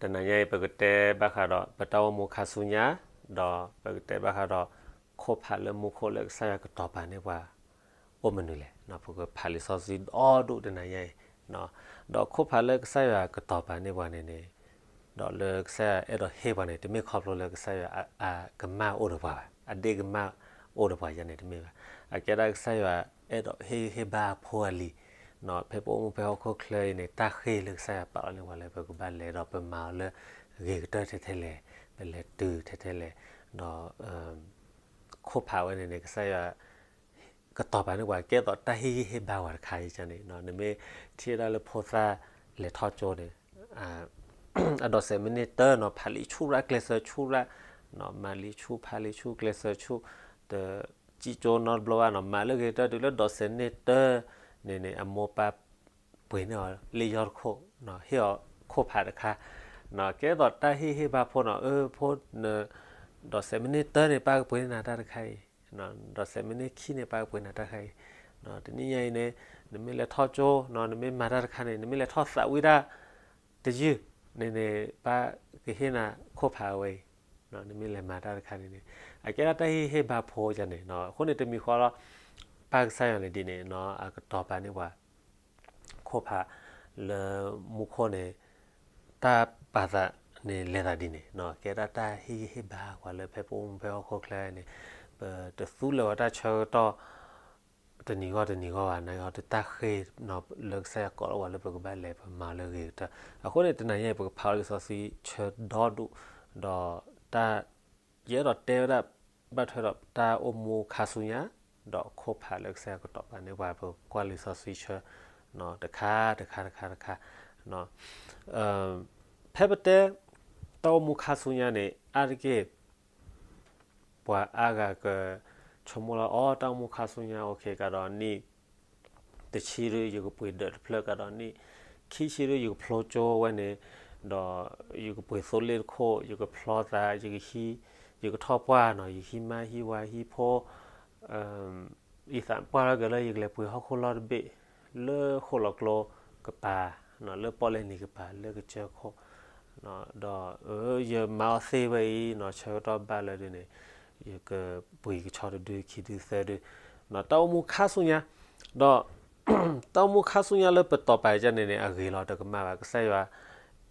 တနံၤညါအံၤ ပကတဲဘၣ်ဃးဒီး ပတၢ်အိၣ်မူခါဆူညါ, ဒီးပကတဲဘၣ်ဃးဒီး ခိၣ်ဖးလၢမူခိၣ်လၢကစၢ်ယွၤကတီၤပာ်န့ၢ်ပှၤ အိၣ်မနုၤလဲၣ်. ပကဖးလံာ်စီဆှံဒီဒူၣ်တနံၤညါအံၤ, ဒီးခိၣ်ဖးလၢကစၢ်ယွၤကတီၤပာ်န့ၢ်ပှၤန့ၣ်န့ၣ်, ဒီးလၢကစၢ်ယွၤအဲၣ်ဒိးဟ့ၣ်ပှၤန့ၣ် တမ့ၢ်ခီဖျိလၢကစၢ်ယွၤအကမၣ်အိၣ်ဒီးပှၤဘၣ်, အဒ့ၣ်ကမၣ်အိၣ်ဒီးပှၤယၤန့ၣ်တမ့ၢ်ဘၣ်. အကဲဒၣ်ကစၢ်ယွၤအဲၣ်ဒိးဟ့ၣ်ဂံၢ်ဟ့ၣ်ဘါအဖိအလံၤ, ဖဲပအိၣ်မူဖဲဟီၣ်ခိၣ်ချၢအံၤန့ၣ် တၢ်ဃ့ၢ်လၢကစၢ်ယွၤပာ်လီၤန့ၢ်ပှၤလၢပကဘၣ်လဲၤဒီးပမၤအီၤလၢဂ့ၤကတၢၢ်ထဲထဲလဲၣ်, ပလဲၤတုၤထဲထဲလဲၣ်, ဒီး ခိၣ်ဖးဝဲန့ၣ်န့ၣ် ကစၢ်ယွၤ ကတီၤပာ်န့ၢ်ပှၤ ကဲသိးတၢ်ဟ့ၣ်ဂံၢ်ဟ့ၣ်ဘါပှၤတခါအံၤန့ၣ်, နမ့ၢ်ထံၣ်ဝဲဒၣ်လၢဖိသၣ်လဲၤထီၣ်ကၠိန့ၣ်, အဒိးစဲးမ့ၢ်န့ၢ်တၢ်နီၤ ဖးလံာ်ဆူၣ်ရၣ်ကျဲးစၢးဆူၣ်ရၣ်, မၤလံာ်ဆူၣ်ဖးလံာ်ဆူၣ် ကျဲးစၢးဆူၣ်, တစံၣ်ကၠိနီတဘျီဘၣ်နီၤ မၤလၢဂ့ၤကတၢၢ် တုၤလၢဒိးစဲးန့ၢ်တၢ်န့ၣ်န့ၣ် အမိၢ်ပၢ်ပှ့ၤန့ၢ်အီၤလၢယီၢ်တခိၣ်, ဟ့ၣ်အီၤခိၣ်ဖးတခါ, ကဲသိးတၢ်ဟ့ၣ်ဂံၢ်ဟ့ၣ်ဘါဖိနီၤ, အၢ ဖိ န ဒိးစဲးမ့ၢ်န့ၢ်တၢ်န့ၣ် ပၢ်ကပှ့ၤန့ၢ်နၤတၢ်တခါအံၤ, ဒိးစဲးမ့ၢ်န့ၢ်ခံန့ၣ် ပၢ်ကပှ့ၤနၤတၢ်တခါအံၤ, တနံၣ်ညါအံၤန့ၣ် နမ့ၢ်လဲၤထီၣ်ကၠိနီၤ နမ့ၢ်မၤတၢ်တခါန့ၣ် နမ့ၢ်လဲၤထီၣ်သးဝံၣ်တၢ်တယုၢ်န့ၣ်န့ၣ် ပၢ်ကဟ့ၣ်နၤခိၣ်ဖးဝဲအံၤ, နမ့ၢ်လဲၤမၤတၢ်တခါန့ၣ်န့ၣ် အကဲဒၣ်တၢ်ဟ့ၣ်ဂံၢ်ဟ့ၣ်ဘါဖိယၤန့ၣ်, အဃိန့ၣ်တမံၤဃီလီၤ ပၢ်ကစၢ်ယွၤန့ၣ်ဒ်န့ၣ် အကတီၤပာ်န့ၢ်ပှၤ ခိၣ်ဖးလၢမူခိၣ်န့ၣ် တၢ်ပာ်သးန့ၣ်လဲၤသးဒ်န့ၣ်, ကဲဒၣ်တၢ်ဟ့ၣ်ဂံၢ်ဟ့ၣ်ဘါပှၤလၢဖဲပအိၣ်မူဖဲဟီၣ်ခိၣ်ချၢန့ၣ်, ပတသူလၢၤဝဲတၢ်ဆၢကတီၢ် တနံၤဂီၢ်တနံၤဂီၢ်ဘၣ် နဂီၢ်တၢ်ဃ့ၢ်လၢကစၢ်ယွၤကိးလီၤပှၤလၢပကဘၣ်လဲၤပမၤလၢဂ့ၤကတၢၢ်, အဃိန့ၣ် တနံၤညါအံၤ ပကဖးလံာ်စီဆှံဆၢဒီဒူၣ်, ဒီးတၢ် ယအဲၣ်ဒိးတဲဝဲဒၣ် ဘၣ်ထွဲဒီးတၢ်အိၣ်မူခါဆူညါ, ဒီးခိၣ်ဖးလၢကစၢ်ယွၤကတီၤပာ်န့ၢ်ပှၤ ပကွၢ်လံာ်စီဆှံဆၢ တခါတခါတခါတခါ, ဖဲပတဲ တၢ်အိၣ်မူခါဆူညါန့ၣ် အါတက့ၢ် ပှၤအါဂၤက ဆိကမိၣ်လီၤ အိ တၢ်အိၣ်မူခါဆူညါ အိၣ်ခ့ကဒီးနံၣ် တဆံဒု ယကပှ့ၤဒၢးတဖျၢၣ်ကဒီးနံၣ် ခံဆံဒု ယကဖျိကၠိဝဲန့ၣ်, ဒီးယကပှ့ၤသိလ့ၣ်တခိၣ် ယကဖျီသး ယကဟံး ယကထီၣ်ပှၢ်နီၤ ယဟံးမါဟံးဝၤဟံးဖိ ယသးပှၢ်ထီၣ်က့ၤလၢယကလဲၤပှ့ၤဟီၣ်ခိၣ်လီၢ်တဘ့ၣ် လၢဃိၣ်လီၤကျိကပၤ, လၢပီၣ်လဲၣ်နံၤကပၤ လၢကစၢၢ်ခိၣ်, ဒီးယမၤအီၤသ့ဝဲအံၤနီၤ ဆၢကတီၢ်ဘၣ်လၢဒုန့ၣ် ယကပှ့ၤကဆီတဒု ခံဒု သၢဒု, တၢ်အိၣ်မူခါဆူညါ, ဒီး တၢ်အိၣ်မူခါဆူညါလၢပတီၤပာ်ကန့ၣ်န့ၣ် အဂ့ၤလီၤ တကမၣ်ဘၣ် ကစၢ်ယွၤ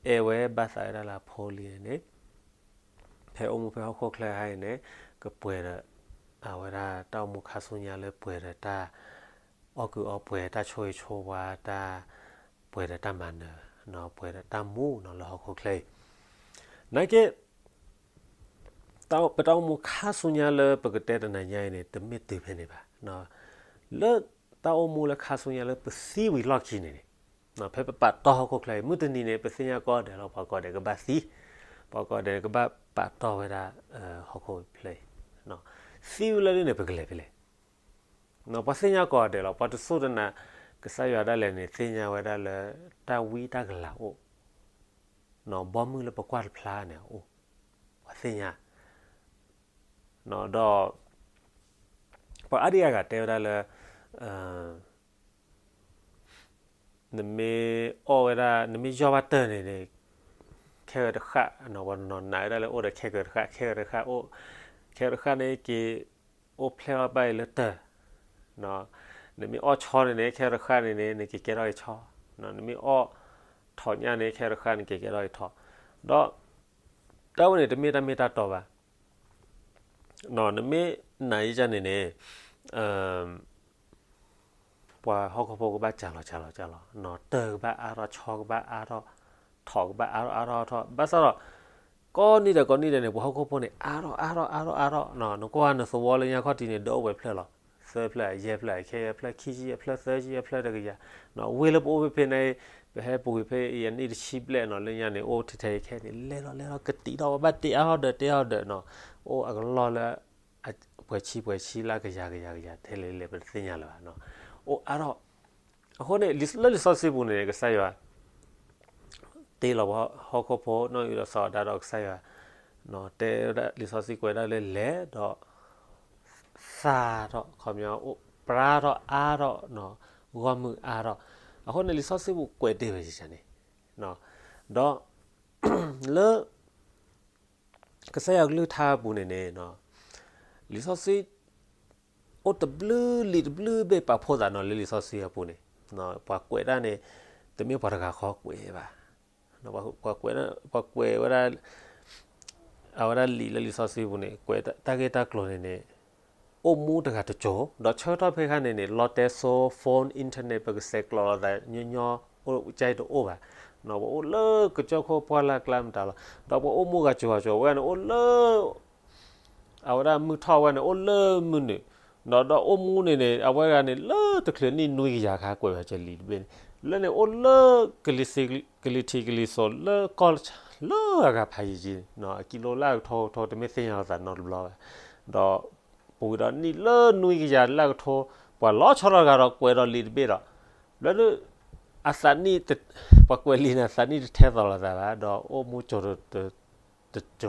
အဲၣ်ဝဲဘၣ်သးဝဲဒၣ်လၢအဖိလံၤန့ၣ် ဖဲအိၣ်မူဖဲဟီၣ်ခိၣ်ချၢဟါအံၤန့ၣ် ကပှဲၤဒီး အဝဲဒၣ်တၢ်အိၣ်မူခါဆူညါလၢပှဲၤဒီးတၢ် အီၣ်ကုၢ်အီပှဲၤ တၢ်ဆိၣ်ဂ့ၤဆိၣ်ဝါ တၢ် ပှဲၤဒီးတၢ်မၤနၢၤ ပှဲၤဒီးတၢ်မူနီၤလၢဟီၣ်ခိၣ်ချၢအံၤ, နာ်က့ ပတၢ်အိၣ်မူခါဆူညါလၢပကတဲတနံၤညါအံၤန့ၣ် တမ့ၢ်တုၤဖဲန့ၣ်ဘၣ်, လၢတၢ်အိၣ်မူလၢခါဆူညါလၢပသံဝံၤလီၢ်ခံန့ၣ်န့ၣ်, ဖဲပပာ်တီၢ်ဟီၣ်ခိၣ်ချၢအံၤ မုၢ်တနံၤန့ၣ် ပသ့ၣ်ညါကိးဂၤဒဲးလီၤ ပှၤကိးဂၤဒဲးကဘၣ်သံ, ပှၤကိးဂၤဒဲးကဘၣ်ပာ်တီၢ်ဝဲဒၣ် ဟီၣ်ခိၣ်ချၢအံၤ, သံဝံၤလီၢ်ဒုန့ၣ် ပကလဲၤဖဲလဲၣ်, ပှၤသ့ၣ်ညါကိးဂၤဒဲးလီၤ ပှၤတစူၢ်တနာ် ကစၢ်ယွၤဒၣ်လဲာ်န့ၣ် သ့ၣ်ညါဝဲဒၣ်လၢ တၢ်ဝံတၢ်ကလၤအိၣ်, ဘီမုၢ်လၢပကွၢ်တဖျါန့ၣ်အအိၣ်, ပှၤသ့ၣ်ညါ, ဒီး ပှၤအါဒံအါဂၤတဲဝဲဒၣ်လၢ နမ့ၢ်အီၣ်ဝဲဒၣ် နမ့ၢ်ယီၢ်ဘၣ်တၢၢ်န့ၣ်န့ၣ် ခဲကတဃၣ်, ပှၤနီၢ်နီၢ်နာ်ဝဲဒၣ်လၢအိၣ်ဒီးခဲကတဃၣ် ခဲကတဃၣ်အိၣ်, ခဲကတဃၣ်န့ၣ် က့ၤအိၣ်ဖျဲၣ်အီၣ်ဘၣ်အံၤလၢတၢၢ်, နမ့ၢ်အီၣ်ဆီန့ၣ်န့ၣ် ခဲကတဃၣ်န့ၣ်န့ၣ် နက့ၤကဲထီၣ်အံၤဆီ, နမ့ၢ်အီၣ်ထိးညၣ်န့ၣ် ခဲကတဃၣ်န့ၣ် က့ၤကဲထီၣ်အံၤထိး, ဒီး တၢ်ဝဲန့ၣ် တမ့ၢ်တၢ်မ့ၢ်တၢ်တီဘၣ်, နမ့ၢ်နာ်ယကန့ၣ်န့ၣ် ပှၤဟီၣ်ခိၣ်ဖိကဘၣ်စှၤလီၤစှၤလီၤစှၤလီၤ, တၢၢ်ကဘၣ်အါထီၣ် ဆီကဘၣ်အါထီၣ်, ထိးကဘၣ်အါထီၣ်အါထီၣ်အါထီၣ်, ဘၣ်ဆၣ်ဒီး ကိးနံၤဒဲးကိးနံၤဒဲးန့ၣ် ပှၤဟီၣ်ခိၣ်ဖိန့ၣ် အါထီၣ်အါထီၣ်အါထီၣ်အါထီၣ်, နကွၢ်နသဝီလၢညါခီၣ်ထံးန့ၣ် ဒၢအိၣ်ဝဲဖျၢၣ်လီၤ, သၢဖျၢၣ် ယဲၢ်ဖျၢၣ် ခဲအံၤဖျၢၣ် ခံဆံအဖျၢၣ် သၢဆံအဖျၢၣ်တကယၤ, ဝ့ၢ်လၢပအိၣ်ဖဲဖဲန့ၣ် ပဟဲပူၤကွံာ်ဖဲအံၤအနံၣ်တဆံဘျဲၣ်နီၤ လၢညါန့ၣ် အိၣ်ထဲထဲအံၤခဲအံၤန့ၣ် လဲၤထီၣ်လဲၤထီၣ်ကတံာ်ထီၣ် ပဘၣ်တ့အါထီၣ်ဒီးတ့အါထီၣ်ဒီးနီၤ, အိၣ်အကလီၢ်လၢ ပှဲၤဆံပှဲၤဆံလၢကယၤကယၤကယၤ ထဲလဲၣ်လဲၣ်ပတသ့ၣ်ညါလၢၤဘၣ်, အိၣ်အါထီၣ်, အဃိန့ၣ် လၢလံာ်စီဆှံပူၤန့ၣ် ကစၢ်ယွၤ တ့လီၤပှၤဟီၣ်ခိၣ်ဖိနီၢ်အုၣ်ဒီးစီၤအၤဒၣ်ဒီးကစၢ်ယွၤ, တဲဝဲဒၣ်လံာ်စီဆှံကွဲးဒၣ်လၢလဲၤဒီး သၣ်ထီၣ် ခီပညီ ပြါထီၣ်အါထီၣ်, ဂီၢ်မုၢ်အါထီၣ်, အဃိန့ၣ် လံာ်စီဆှံပူၤကွဲးတ့ၢ်ဝဲယန့ၣ်, ဒီး လၢ ကစၢ်ယွၤကလုၢ်ကထါအပူၤန့ၣ်န့ၣ် လံာ်စီဆှံ အိၣ်တဘျုးလံာ်တဘျုးဘ့ၣ်ပာ်ဖှိၣ်သးနီၤလၢလံာ်စီဆှံအပူၤန့ၣ်, ပှၤကွဲးတၢ်န့ၣ် တမ့ၢ်ပှၤတဂၤဃီကွဲးဘၣ်. ပှၤကွဲးဝဲဒၣ် အဝဲဒၣ်လံာ်လၢလံာ်စီဆှံပူၤန့ၣ် ကွဲးတၢ်ဂ့ၢ်တၢ်ကျိၤန့ၣ်န့ၣ် အိၣ်မူတဂၤတစိၤ, ဒီးဆၢကတီၢ်ဖဲခါန့ၣ်န့ၣ် လီတဲစိ phone, internet ပကဆဲးကျိးလိာ်သးညီညီ အိၣ်ကၠဲတအိၣ်ဘၣ်. ပအိၣ်လၢကစၢၢ်ခိၣ်ပှၢ်လၢ်ကျါမတၤလီၤ. ဒီးပှၤအိၣ်မူဂၤစိၤဂၤစိၤ အဝဲန့ၣ်အိၣ်လၢ အဝဲဒၣ်မုၢ်ထီၣ်ဝဲန့ၣ် အိၣ်လၢမုၢ်နုာ်, ဒီးဒီးအိၣ်မူန့ၣ်န့ၣ် အဝဲဂၤန့ၣ်လၢတချုးနံၣ်နွံကယၤခါကွဲးဝဲကလံၤတဘ့ၣ်န့ၣ်, လၢန့ၣ်အိၣ်လၢ ကလံၤထံးကလံၤစိးလၢကီၢ် လၢအဂၤဖးယံာ်ယံာ်, အကံလိလၢအကထိကထိတမ့ၢ်သ့ၣ်ညါလိာ်သးနီတဘျီဘၣ်. ဒီးပူၤကွံာ်ဒီးနံၣ်လၢနွံကယၤလၢအကထိ ပှၤလီၤဆီလိာ်တဂၤဒီးကွဲးဒီးလံာ်တဘ့ၣ်ဒီး ဘျီဒုး အသးနံၣ် ပှၤကွဲးလံာ်န့ၣ် အသးနံၣ်တထဲသိးလိာ်သးဘၣ် ဒီးအိၣ်မူစိၤ တစိၤဃီဘၣ်.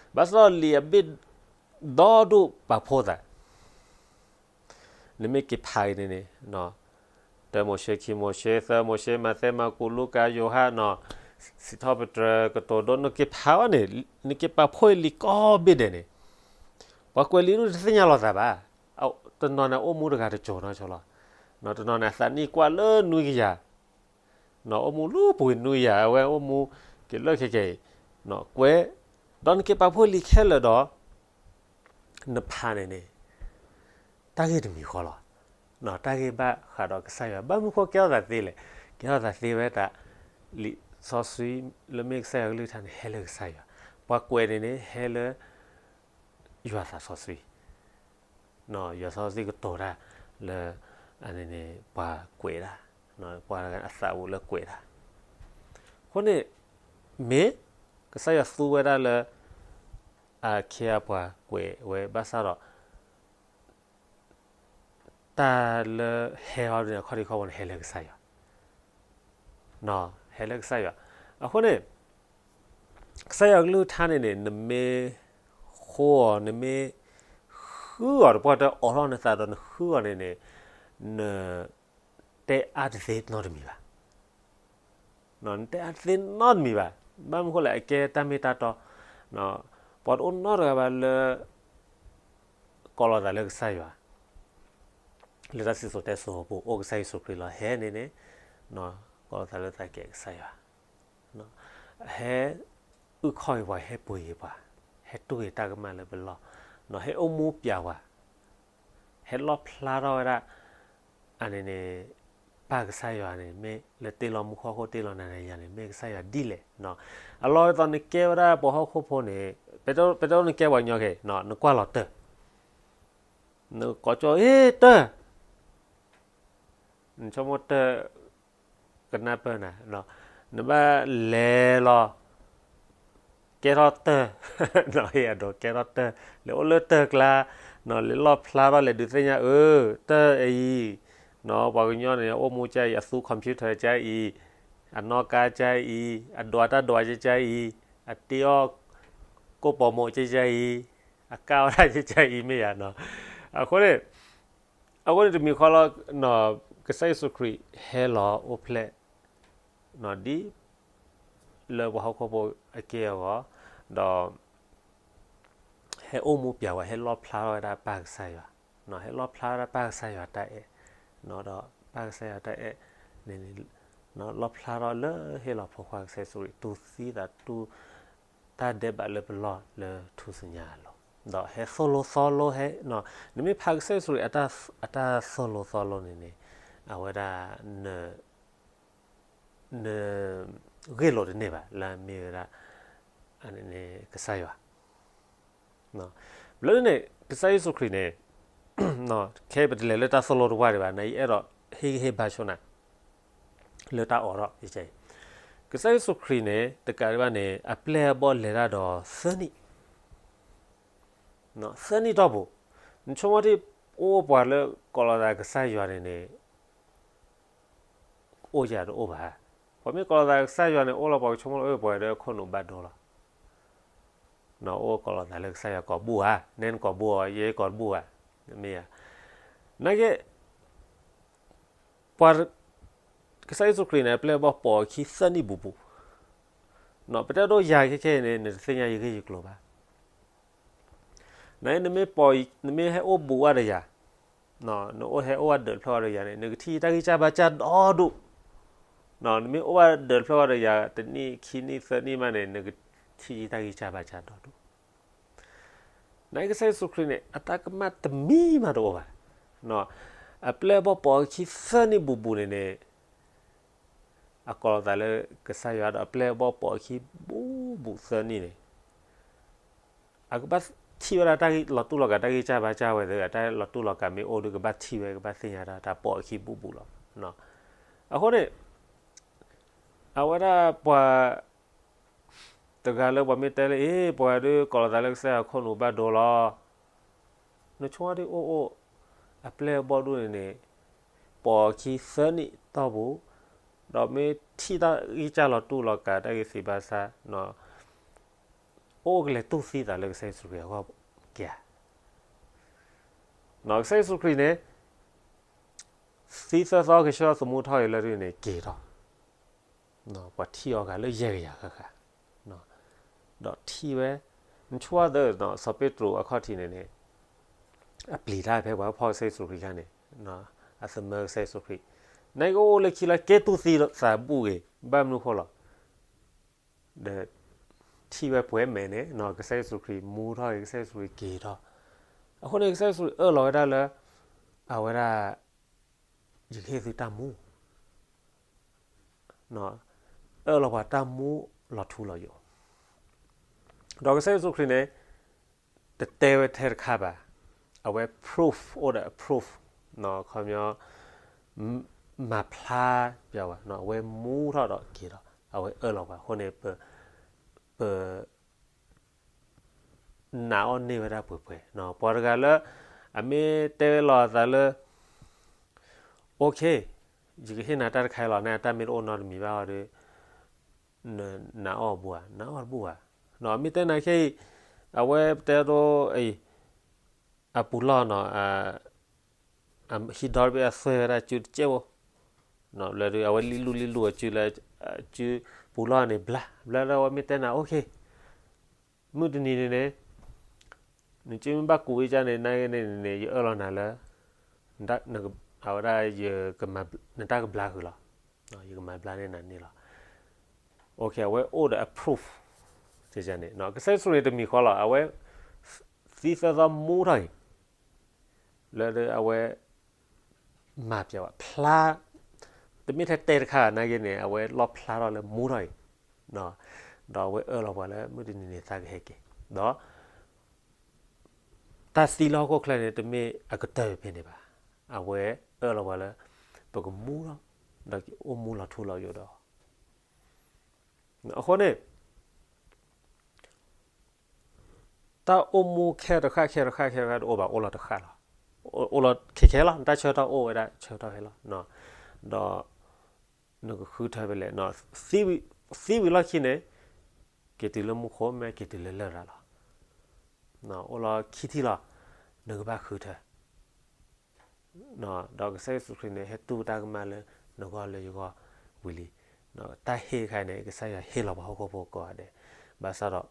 ဘၣ်ဆၣ်ဒီးလံာ်အဘ့ၣ်ဒီဒူၣ်ပာ်ဖှိၣ်သး နမ့ၢ်က့ၤဖးအံၤန့ၣ်န့ၣ် တၢမိၤၡ့ ခံမိၤၡ့ သၢမိၤၡ့ မးသဲ မၢ်ကူး လူၤကၣ် ယိၤဟၣ် စံးထီၣ်ပတြၢၤ ကတိၤဒိ နက့ၤဖးဝဲန့ၣ် နက့ၤပာ်ဖှိၣ်လံာ်ကိးဘ့ၣ်ဒဲးန့ၣ် ပှၤကွဲးလံာ်ဒူၣ်တသ့ၣ်ညါလိာ်သးဘၣ်. တနီၤန့ၣ်အိၣ်မူတဂၤတစိၤနီၤဆိလီၤ. တနီၤန့ၣ် အသးနံၣ်ကွၢ်လၢနွံကယၤ အိၣ်မူလၢပူၤကွံာ်နွံကယၤ အဝဲအိၣ်မူက့ၤလၢခဲကဲအံၤ ကွဲး ဒီးနက့ၤပာ်ဖှိၣ်လံာ်ခဲလၢာ်ဒီး နဖးန့ၣ်န့ၣ် တၢ်ဂ့ၢ်တမံၤဃီလီၤ. တၢ်ဂ့ၢ်ဘၣ်ဃးဒီးကစၢ်ယွၤ ဘၣ်မနုၤဃိကဲထီၣ်သးသ့လဲၣ်. ကဲထီၣ်သးသ့ဝဲတၢ် လံာ်စီဆှံလၢမ့ၢ်ကစၢ်ယွၤကလုၢ်ကထါန့ၣ် ဟဲလၢကစၢ်ယွၤ, ပှၤကွဲးန့ၣ်န့ၣ် ဟဲလၢ ယွၤသးစီဆှံ ယွၤသးစီဆှံကတိၤတၢ်လၢ အန့ၣ်န့ၣ် ပှၤကွဲးတၢ်, ပှၤအသးအိၣ်လၢကွဲးတၢ်. အဃိန့ၣ် မ့ၢ်ကစၢ်ယွၤသူဝဲဒၣ်လၢ အခ့အပှၤကွဲးဝဲဘၣ်ဆၣ်ဒီး တၢ်လၢဟဲအီၤဒ်န့ၣ် အခီၣ်ထံးခီၣ်ဘိန့ၣ် ဟဲလၢကစၢ်ယွၤ, ဟဲလၢကစၢ်ယွၤ. အဃိန့ၣ် ကစၢ်ယွၤကလုၢ်ကထါန့ၣ်န့ၣ် နမ့ၢ်ဃိအီၤ နမ့ၢ်ဃုအီၤ တပှၢ်တၢၢ်အိးထီၣ်နသးဒီးနဃုအီၤန့ၣ်န့ၣ် န တဲအါတသ့နီတမံၤဘၣ်. နတဲအါတသ့နီတမံၤဘၣ်. ဘၣ်မနုၤဃိလဲၣ် အကဲတၢ်မ့ၢ်တၢ်တီ, ပှၤတအိၣ်နီတဂၤဘၣ်လၢ ကိးလီၤသးလၢကစၢ်ယွၤ လၢတၢ်စံၣ်စိၤတဲစိၤအပူၤ အိၣ်ကစၢ်ယ့ၣ်ၡူးခရံာ်လီၤ. ဟဲန့ၣ်န့ၣ် ကိးလီၤသးလၢသးကဲကစၢ်ယွၤ ဟဲအုၣ်ခီၣ်က့ၤပှၤ ဟဲပှ့ၤက့ၤပှၤ, ဟဲတူၢ်က့ၤတၢ်ကမၣ်လၢပလီၢ်, ဟဲအိၣ်မူပျဲဝဲ, ဟဲလီၣ်ဖျါထီၣ်ဝဲဒၣ် အန့ၣ်န့ၣ် ပၢ်ကစၢ်ယွၤန့ၣ် မ့ၢ်လၢတ့လီၤမူခိၣ်ဟီၣ်ခိၣ် တ့လီၤနၤနၤယၤန့ၣ် မ့ၢ်ကစၢ်ယွၤဒ်လဲၣ်. အလီၢ်ဒ်သိးနကဲဝဲဒၣ်ပှၤဟီၣ်ခိၣ်ဖိန့ၣ် ပတဲနကဲပှၤကညီခဲအံၤ နကွၢ်လီၤတၢၢ်, နကိးကၠီ ဟ့ၣ်တၢၢ် နဆိကမိၣ်တၢၢ်ကနၢ်ပၢၢ်နၤ, နဘၣ်လဲၤလီၤ ကဲထီၣ်တၢၢ်, ဟ့ၣ်အဒိးကဲထီၣ်တၢၢ်, လဲၤအိၣ်လၢတၢၢ်ကျါ, လဲၤလီၣ်ဖျါထီၣ် လဲၤဒုးသ့ၣ်ညါ အၢ တၢၢ်အံၤ, ပှၤကညီန့ၣ် အအိၣ်မူကၢ်အံၤ အသူ computer ကၢ်အံၤ, အနီၣ်ကါကၢ်အံၤ, အဒွးတၢ်ဒွးကၢ်အံၤ, အတ့အီၣ်ကိၣ်ပိာ်မိၣ်ကၢ်အံၤ, အကၢ်အီၣ်တၢ်ကၢ်အံၤ မ့ၢ်ယၤ, အဃိန့ၣ် အဃိန့ၣ်တမံၤဃီလီၤ, ကစၢ်ယ့ၣ်ၡူးခရံာ်ဟဲလီၤအိၣ်ဖျဲၣ် ဒ်လၢပှၤဟီၣ်ခိၣ်ဖိအက့ၢ်အဂီၤ, ဒီး ဟဲအိၣ်မူပျဲဝဲ ဟဲလီၣ်ဖျါထီၣ်ဝဲဒၣ်ပၢ်ကစၢ်ယွၤ, ဟဲလီၣ်ဖျါထီၣ်ဝဲဒၣ်ပၢ်ကစၢ်ယွၤတၢ်အဲၣ်, ဒီးပၢ်ကစၢ်ယွၤတၢ်အဲၣ်န့ၣ် လီၣ်ဖျါထီၣ်လၢဟ့ၣ်လီၤဖိခွါကစၢ်ယ့ၣ်ၡူးခရံာ် တူၢ်သံသးတူၢ် တၢ်ဒဲးဘးလၢပလီၢ်လၢထူၣ်စုညါအလိၤ, ဒီးဟဲသိၣ်လိသီလိဟဲ, နမ့ၢ်ဖးကစၢ်ယ့ၣ်ၡူးခရံာ်အတၢ်သိၣ်လိသီလိန့ၣ်န့ၣ်, အဝဲဒၣ် နဂ့ၢ်လိာ်တန့ၢ်ဘၣ် လၢအမ့ၢ်ဝဲဒၣ် ကစၢ်ယွၤ ဘျီန့ၣ် ကစၢ်ယ့ၣ်ၡူးခရံာ်န့ၣ် ခဲအံၤပတလဲၤလၢတၢ်သိၣ်လိတဝၢ်ဒံးဘၣ် နအံၤအဲၣ်ဒိးဟ့ၣ်ဂံၢ်ဟ့ၣ်ဘါဆိနၤ လၢတၢ်အိးထီၣ်အံၤ, ကစၢ်ယ့ၣ်ၡူးခရံာ်န့ၣ် တကးဒံးဘၣ်န့ၣ် အပျဲၢ်အဘီၣ်လဲၤတၢ်ဒီးသၢနံၣ်, သၢနံၣ်တီၢ်ပူၤ, နဆိကမိၣ်ထံၣ် အိၣ်ပှၤလၢကိးလီၤသးကစၢ်ယွၤန့ၣ်န့ၣ် အိၣ်ယၤတအိၣ်ဘၣ်. ပှၤမ့ၢ်ကိးလီၤသးကစၢ်ယွၤန့ၣ် အိၣ်လီၤ ပှၤကဆိကမိၣ်လၢ ပှၤဒီးခိၣ်နူာ်ဘၣ်ဒိလီၤ. အိၣ်ကိးလီၤသးလၢကစၢ်ယွၤကိးဘူၣ်ဧါ, နဲနကိးဘူၣ်ဧါ, ယဲကိးတဘူၣ်ဧါ, မ့ၢ်ဧါ. နာ်က့ ပှၤ ကစၢ်ယ့ၣ်ၡူးခရံာ်န့ၣ် အပျဲၢ်အဘီၣ်ပိာ်အခံသၢနံၣ်ပူၤပူၤ, ပတဲဒိယၤခဲခဲအံၤန့ၣ် နတသ့ၣ်ညါယဂ့ၢ်ယကျိၤဘၣ်. နမ့ၢ်ပိာ်, နမ့ၢ်ဟဲအိၣ်ဘူးဝဲဒီးယၤ, နအိၣ်ဟဲအိၣ်ဝဲဒၢးတဖျၢၣ်ဝဲဒီးယၤန့ၣ် နကထံၣ်တၢ်ဂံၢ်စၢ်ဘါစၢ်ဒီဒူၣ်. နမ့ၢ်အိၣ်ဝဲဒၢးတဖျၢၣ်ဝဲဒီးယၤ တနံၣ်ခံနံၣ်သၢနံၣ်မးန့ၣ် နကထံၣ်တၢ်ဂံၢ်စၢ်ဘါစၢ်ဒီဒူၣ်. နကစၢ်ယ့ၣ်ၡူးခရံာ်န့ၣ် အတၢ်ကမၣ်တမံၤမးတအိၣ်ဘၣ်. အပျဲၢ်အဘီၣ်ပိာ်အခံသၢနံၣ်ဘူးဘူးန့ၣ်န့ၣ် အကိးလီၤသးလၢကစၢ်ယွၤဒီးအပျဲၢ်အဘီၣ်ပိာ်အခံဘူးဘူးသၢနံၣ်န့ၣ် အကဘၣ်ထံၣ်ဝဲဒၣ်တၢ်လီၤတူၢ်လီၤကာ် တၢ်ဂံၢ်စၢ်ဘါစၢ်ဝဲသ့ၣ် တၢ်လီၤတူၢ်လီၤကာ်မ့ၢ်အိၣ်ဒီး ကဘၣ်ထံၣ်ဝဲ ကဘၣ်သ့ၣ်ညါတၢ်ပိာ်အခံဘူးဘူးလီၤ. အဃိန့ၣ် အဝဲဒၣ်ပှၤတဂၤလၢပှၤမ့ၢ်တဲလၢ အ့ ပှၤဒုးကိးလီၤသးလၢကစၢ်ယွၤခိၣ်နူာ်ဘၣ်ဒိလီၤ. နဆိကမိၣ်ဒ်အိၣ်အိၣ် အပျဲၢ်အဘီၣ်ဒိၣ်န့ၣ်န့ၣ် ပိာ်အခံသၢနံၣ်တီၢ်ပူၤ, ဒီးမ့ၢ်ထံၣ်တၢ်ဂံၢ်စၢ်လီၤတူၢ်လီၤကာ် တၢ်ဂ့ၢ်သ့ဘၣ်ဆၣ် အိၣ်ကလဲၤတူၢ်သံသးလၢကစၢ်ယ့ၣ်ၡူးခရံာ်အဂီၢ်ကဲဧါ. ကစၢ်ယ့ၣ်ၡူးခရံာ်န့ၣ် သံသၢသီကဆှၢသမူထီၣ်အံၤလၢဒ်န့ၣ်က့ၤထီၣ်, ပှၤထံၣ်အီၤဂၤလၢယဲၢ်ကယၤဃၣ်ဃၣ်, ဒီးထံၣ်ဝဲ နဆိကမိၣ်သၢ စီၤပ့းတရူးအခီၣ်ထံးန့ၣ်န့ၣ် အပျံၤတၢ်ဖဲပှၤဖီၣ်ကစၢ်ယ့ၣ်ၡူးခရံာ်ခါန့ၣ်, အသမၢကစၢ်ယ့ၣ်ၡူးခရံာ်, နကအိၣ်လၢခံလၢကဲတူၢ်သံသးဘူၣ်ဂ့ၤ ဘၣ်မနုၤဃိလီၤ. ဒီးထံၣ်ဝဲပှဲၤမဲာ်န့ၣ် ကစၢ်ယ့ၣ်ၡူးခရံာ်မူထီၣ်ဂ့ၤ ကစၢ်ယ့ၣ်ၡူးခရံာ်က့ၤထီၣ်, အဃိန့ၣ် ကစၢ်ယ့ၣ်ၡူးခရံာ်အၢၣ်လီၤဝဲဒၣ်လၢ အဝဲဒၣ် ယကဟ့ၣ်သုတၢ်မူ အၢၣ်လီၤပှၤတၢ်မူလီၤထူလီၤယိာ်, ဒီးကစၢ်ယ့ၣ်ၡူးခရံာ်န့ၣ် တတဲဝဲထဲတခါဘၣ်, အဝဲ proof အိၣ်ဒီး proof ခီပညီ မၤဖျါပျါဝဲ အဝဲမူထီၣ်ဒီးက့ၤဒီး အဝဲအၢၣ်လီၤပှၤအဃိန့ၣ် ပ နာ်အီၤန့ၢ်ဝဲဒၣ်ပှဲၤပှဲၤ, ပှၤတဂၤလၢ အမ့ၢ်တဲလီၤအသးလၢ OK, ယကဟ့ၣ်နၤတၢ်တခါအံၤလီၤ, နတၢ်မ့ၢ်တအိၣ်နီတမံၤဘၣ်အီၤဒီး နနာ်အီၤတဘူၣ်ဧါ, နာ်အီၤတဘူၣ်ဘၣ်, မ့ၢ်တဲနၤခဲအံၤ အဝဲပတဲဒိအံၤ အပူၤလီၢ်နီၤ ဟံၣ်ဒီဘ့ၣ်အသွဲၣ်ဝဲဒၣ်စုတကဲးဖိ, လၢဒုးအဝဲလံလူလံလူအစုလၢ စုပူၤလီၢ်န့ၣ်ဘျါ ဘျါဒီးအဝဲမ့ၢ်တဲနၤ OK, မုၢ်တနံၤန့ၣ်န့ၣ် နစုမ့ၢ်ဘၣ်ကူးဝံၤကန့ၣ် နဂ့ၤန့ၣ်န့ၣ် ယအၢၣ်လီၤနၤလၢ အဝဲဒၣ် နတၢ်ကဘျါဃုာ်လီၤ, ယကမၤဘျါန့ၢ်နၤန့ၣ်လီၤ. OK, အဝဲအိၣ်ဒီးအ proof န့ၣ် ကစၢ်ယ့ၣ်ၡူးန့ၣ်တမံၤဃီလီၤ, အဝဲ သံသၢသီမူထီၣ်အံၤ လၢအဝဲ မၤပျဲဝဲဖျါ, တမ့ၢ်ထဲတဲတခါနာ်က့န့ၣ် အဝဲလီၣ်ဖျါထီၣ်လၢမူထီၣ်အံၤ, ဒီးအဝဲအၢၣ်လီၤပှၤလၢမုၢ်တနံၤန့ၣ်သးကဟဲက့ၤ, ဒီး တၢ်သံလၢဟီၣ်ခိၣ်ချၢန့ၣ် တမ့ၢ်အကတၢၢ်ဖဲန့ၣ်ဘၣ်, အဝဲအၢၣ်လီၤပှၤလၢ ပကမူထီၣ်, ဒီးကအိၣ်မူလီၤထူလီၤယိာ်ဒီး အဃိန့ၣ် တၢ်အိၣ်မူခဲတဃၣ်ခဲတဃၣ်ခဲတဃၣ်တအိၣ်ဘၣ်, အိၣ်လီၤတဃၣ်လီၤ, အိၣ်လီၤခဲခဲလီၤ, နတၢ်ဆၢကတီၢ်အိၣ်ဝဲဒၣ်ဆၢကတီၢ်ဖဲလီၤ, ဒီး နကဃုထၢဖဲလဲၣ်, သံဝံၤလီၢ်ခံန့ၣ် က့ၤတုၤလၢမူခိၣ် မ့ၢ်က့ၤတုၤလၢလရာ်လီၤ, အိၣ်လီၤခံထံၣ်လီၤ, နကဘၣ်ဃုထၢ ဒီးကစၢ်ယ့ၣ်ၡူးခရံာ်န့ၣ် ဟဲတူၢ်တၢ်ကမၣ်လၢနဂီၢ်လၢယဂီၢ်ဝံၤလံ, တၢ်ဟ့ၣ်တခါန့ၣ် ကစၢ်ယွၤဟ့ၣ်လီၤပှၤဟီၣ်ခိၣ်ဖိကိးဂၤဒဲး, ဘၣ်ဆၣ်ဒီး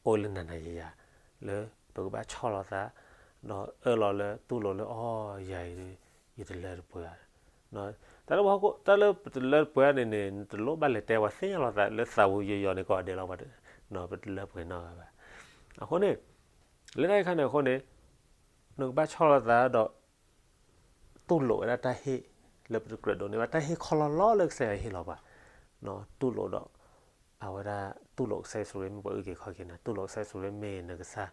အိၣ်လၢနၤနၤယၤယၤ လၢပကဘၣ်ဆီၣ်လီၤသး, ဒီးအၢၣ်လီၤလၢတူၢ်လိာ်လၢအီယၤအံၤ ယတလၢတပှဲၤဧါ, တၢ်လၢပှၤဟီၣ်ခိၣ် တၢ်လၢပတလၢတပှဲၤဧါန့ၣ်န့ၣ် နတလိၣ်ဘၣ်လဲၤတဲပှၤသ့ၣ်ညါလီၤသးလၢသးဝံၤယိာ်ယိာ်န့ၣ်ကိးဂၤဒဲးလီၤ, ပတလၢပှဲၤနီတဂၤဘၣ်, အဃိန့ၣ် လၢတၢ်အံၤခါန့ၣ်အဃိန့ၣ် နကဘၣ်ဆီၣ်လီၤသးဒီး တူၢ်လိာ်ဝဲဒၣ်တၢ်ဟ့ၣ်လၢပတကြၢးဒိးန့ၢ်ဘၣ်, တၢ်ဟ့ၣ်ခီလီၤလီၤလၢကစၢ်ယွၤဟ့ၣ်လီၤပှၤ, တူၢ်လိာ်ဒီး အဝဲဒၣ်တူၢ်လိာ်ကစၢ်ယ့ၣ်ၡူးခရံာ်မ့ၢ်ပှၤအုၣ်က့ၤခီၣ်က့ၤနၤ, တူၢ်လိာ်ကစၢ်ယ့ၣ်ၡူးခရံာ်မ့ၢ်နကစၢ်,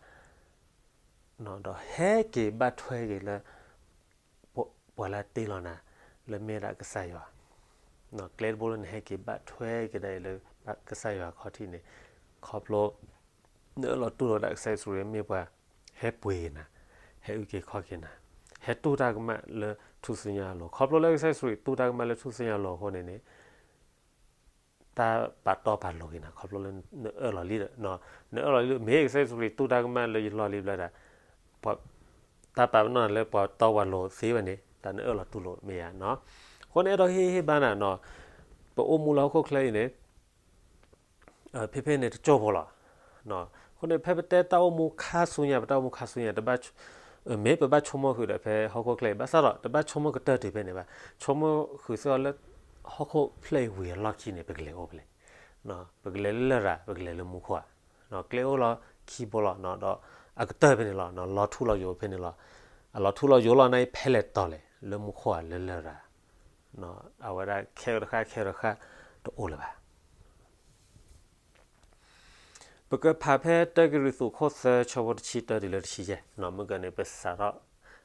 ဒီးဟဲက့ၤဘၣ်ထွဲက့ၤလၢ ပှၤလၢအတ့လီၤနၤ လၢမ့ၢ်ဒၣ်ကစၢ်ယွၤ, ကျဲတဘိလၢနဟဲက့ၤဘၣ်ထွဲက့ၤဒၣ်အံၤလၢကစၢ်ယွၤအခီၣ်ထံးန့ၣ်, ခီဖျိ နအၢၣ်လီၤတူၢ်လိာ်ဒၣ်ကစၢ်ယ့ၣ်ၡူးခရံာ်မ့ၢ်ပှၤ ဟဲပှ့ၤက့ၤနၤ, ဟဲအုၣ်က့ၤခီၣ်က့ၤနၤ, ဟဲတူၢ်တၢ်ကမၣ်လၢထူၣ်စုညါအလိၤ, ခီဖျိလၢကစၢ်ယ့ၣ်ၡူးခရံာ်တူၢ်တၢ်ကမၣ်လၢထူၣ်စုညါအလိၤအဃိန့ၣ်န့ၣ် တၢ်ပာ်တီပာ်လိၤက့ၤနၤ ခီဖျိလၢနအၢၣ်လီၤလံဒီး, နအၢၣ်လီၤလံ မ့ၢ်ကစၢ်ယ့ၣ်ၡူးခရံာ်တူၢ်တၢ်ကမၣ်လၢယလီၢ်လံဘျီဒၣ်, တၢ်ပာ်ပနီၣ်နၤလၢပှၤတီပှၤလိၤသ့ဝဲန့ၣ် တၢ်နအၢၣ်လီၤတူၢ်လိာ်မ့ၢ်ဧါ. အဃိန့ၣ် အဲၣ်ဒိးဟ့ၣ်ဟ့ၣ်ဘါနၤ, ပအိၣ်မူလၢဟီၣ်ခိၣ်ချၢအံၤန့ၣ် ဖဲဖဲန့ၣ်တကၠိဖိလီၤ. အဃိန့ၣ် ဖဲပတဲတၢ်အိၣ်မူခါဆူညါ ပတၢ်အိၣ်မူခါဆူညါ တဘၣ်, မ့ၢ်ပဘၣ်ဆိကမိၣ်ဃုာ်ဒီးဖဲဟီၣ်ခိၣ်ချၢအံၤ ဘၣ်ဆၣ်ဒီး တဘၣ်ဆိကမိၣ်ကတၢၢ်တုၤဖဲန့ၣ်ဘၣ်. ဆိကမိၣ်ဃုာ်စ့ၢ်ကီးလၢ ဟီၣ်ခိၣ်ဖျၢၣ်အံၤဝံၤအလီၢ်ခံန့ၣ် ပကလဲၤအိၣ်ဖဲလဲၣ်. ပကလဲၤလၢလရာ် ပကလဲၤလၢမူခိၣ်ဧါ. ကျဲအိၣ်လီၤခံဘိလီၤ, ဒီးအကတၢၢ်ဖဲန့ၣ်လီၤ, လီၤထူလီၤယိာ်ဖဲန့ၣ်လီၤ. အလီၤထူလီၤယိာ်လီၤန့ၣ် ဖဲလဲၣ်တီၤလဲၣ်, လၢမူခိၣ်ဧါ လၢလရာ်. အဝဲဒၣ်ခဲအံၤတဃၣ် ခဲအံၤတဃၣ် တအိၣ်လၢၤဘၣ်. ပကဖးဖဲတၢကရံၣ်သူးခိၣ်သၢ ဆၢဖိတဆံတၢတုၤလၢတဆံယဲၢ်, မုၢ်ကၢန့ၣ် ပစးထီၣ်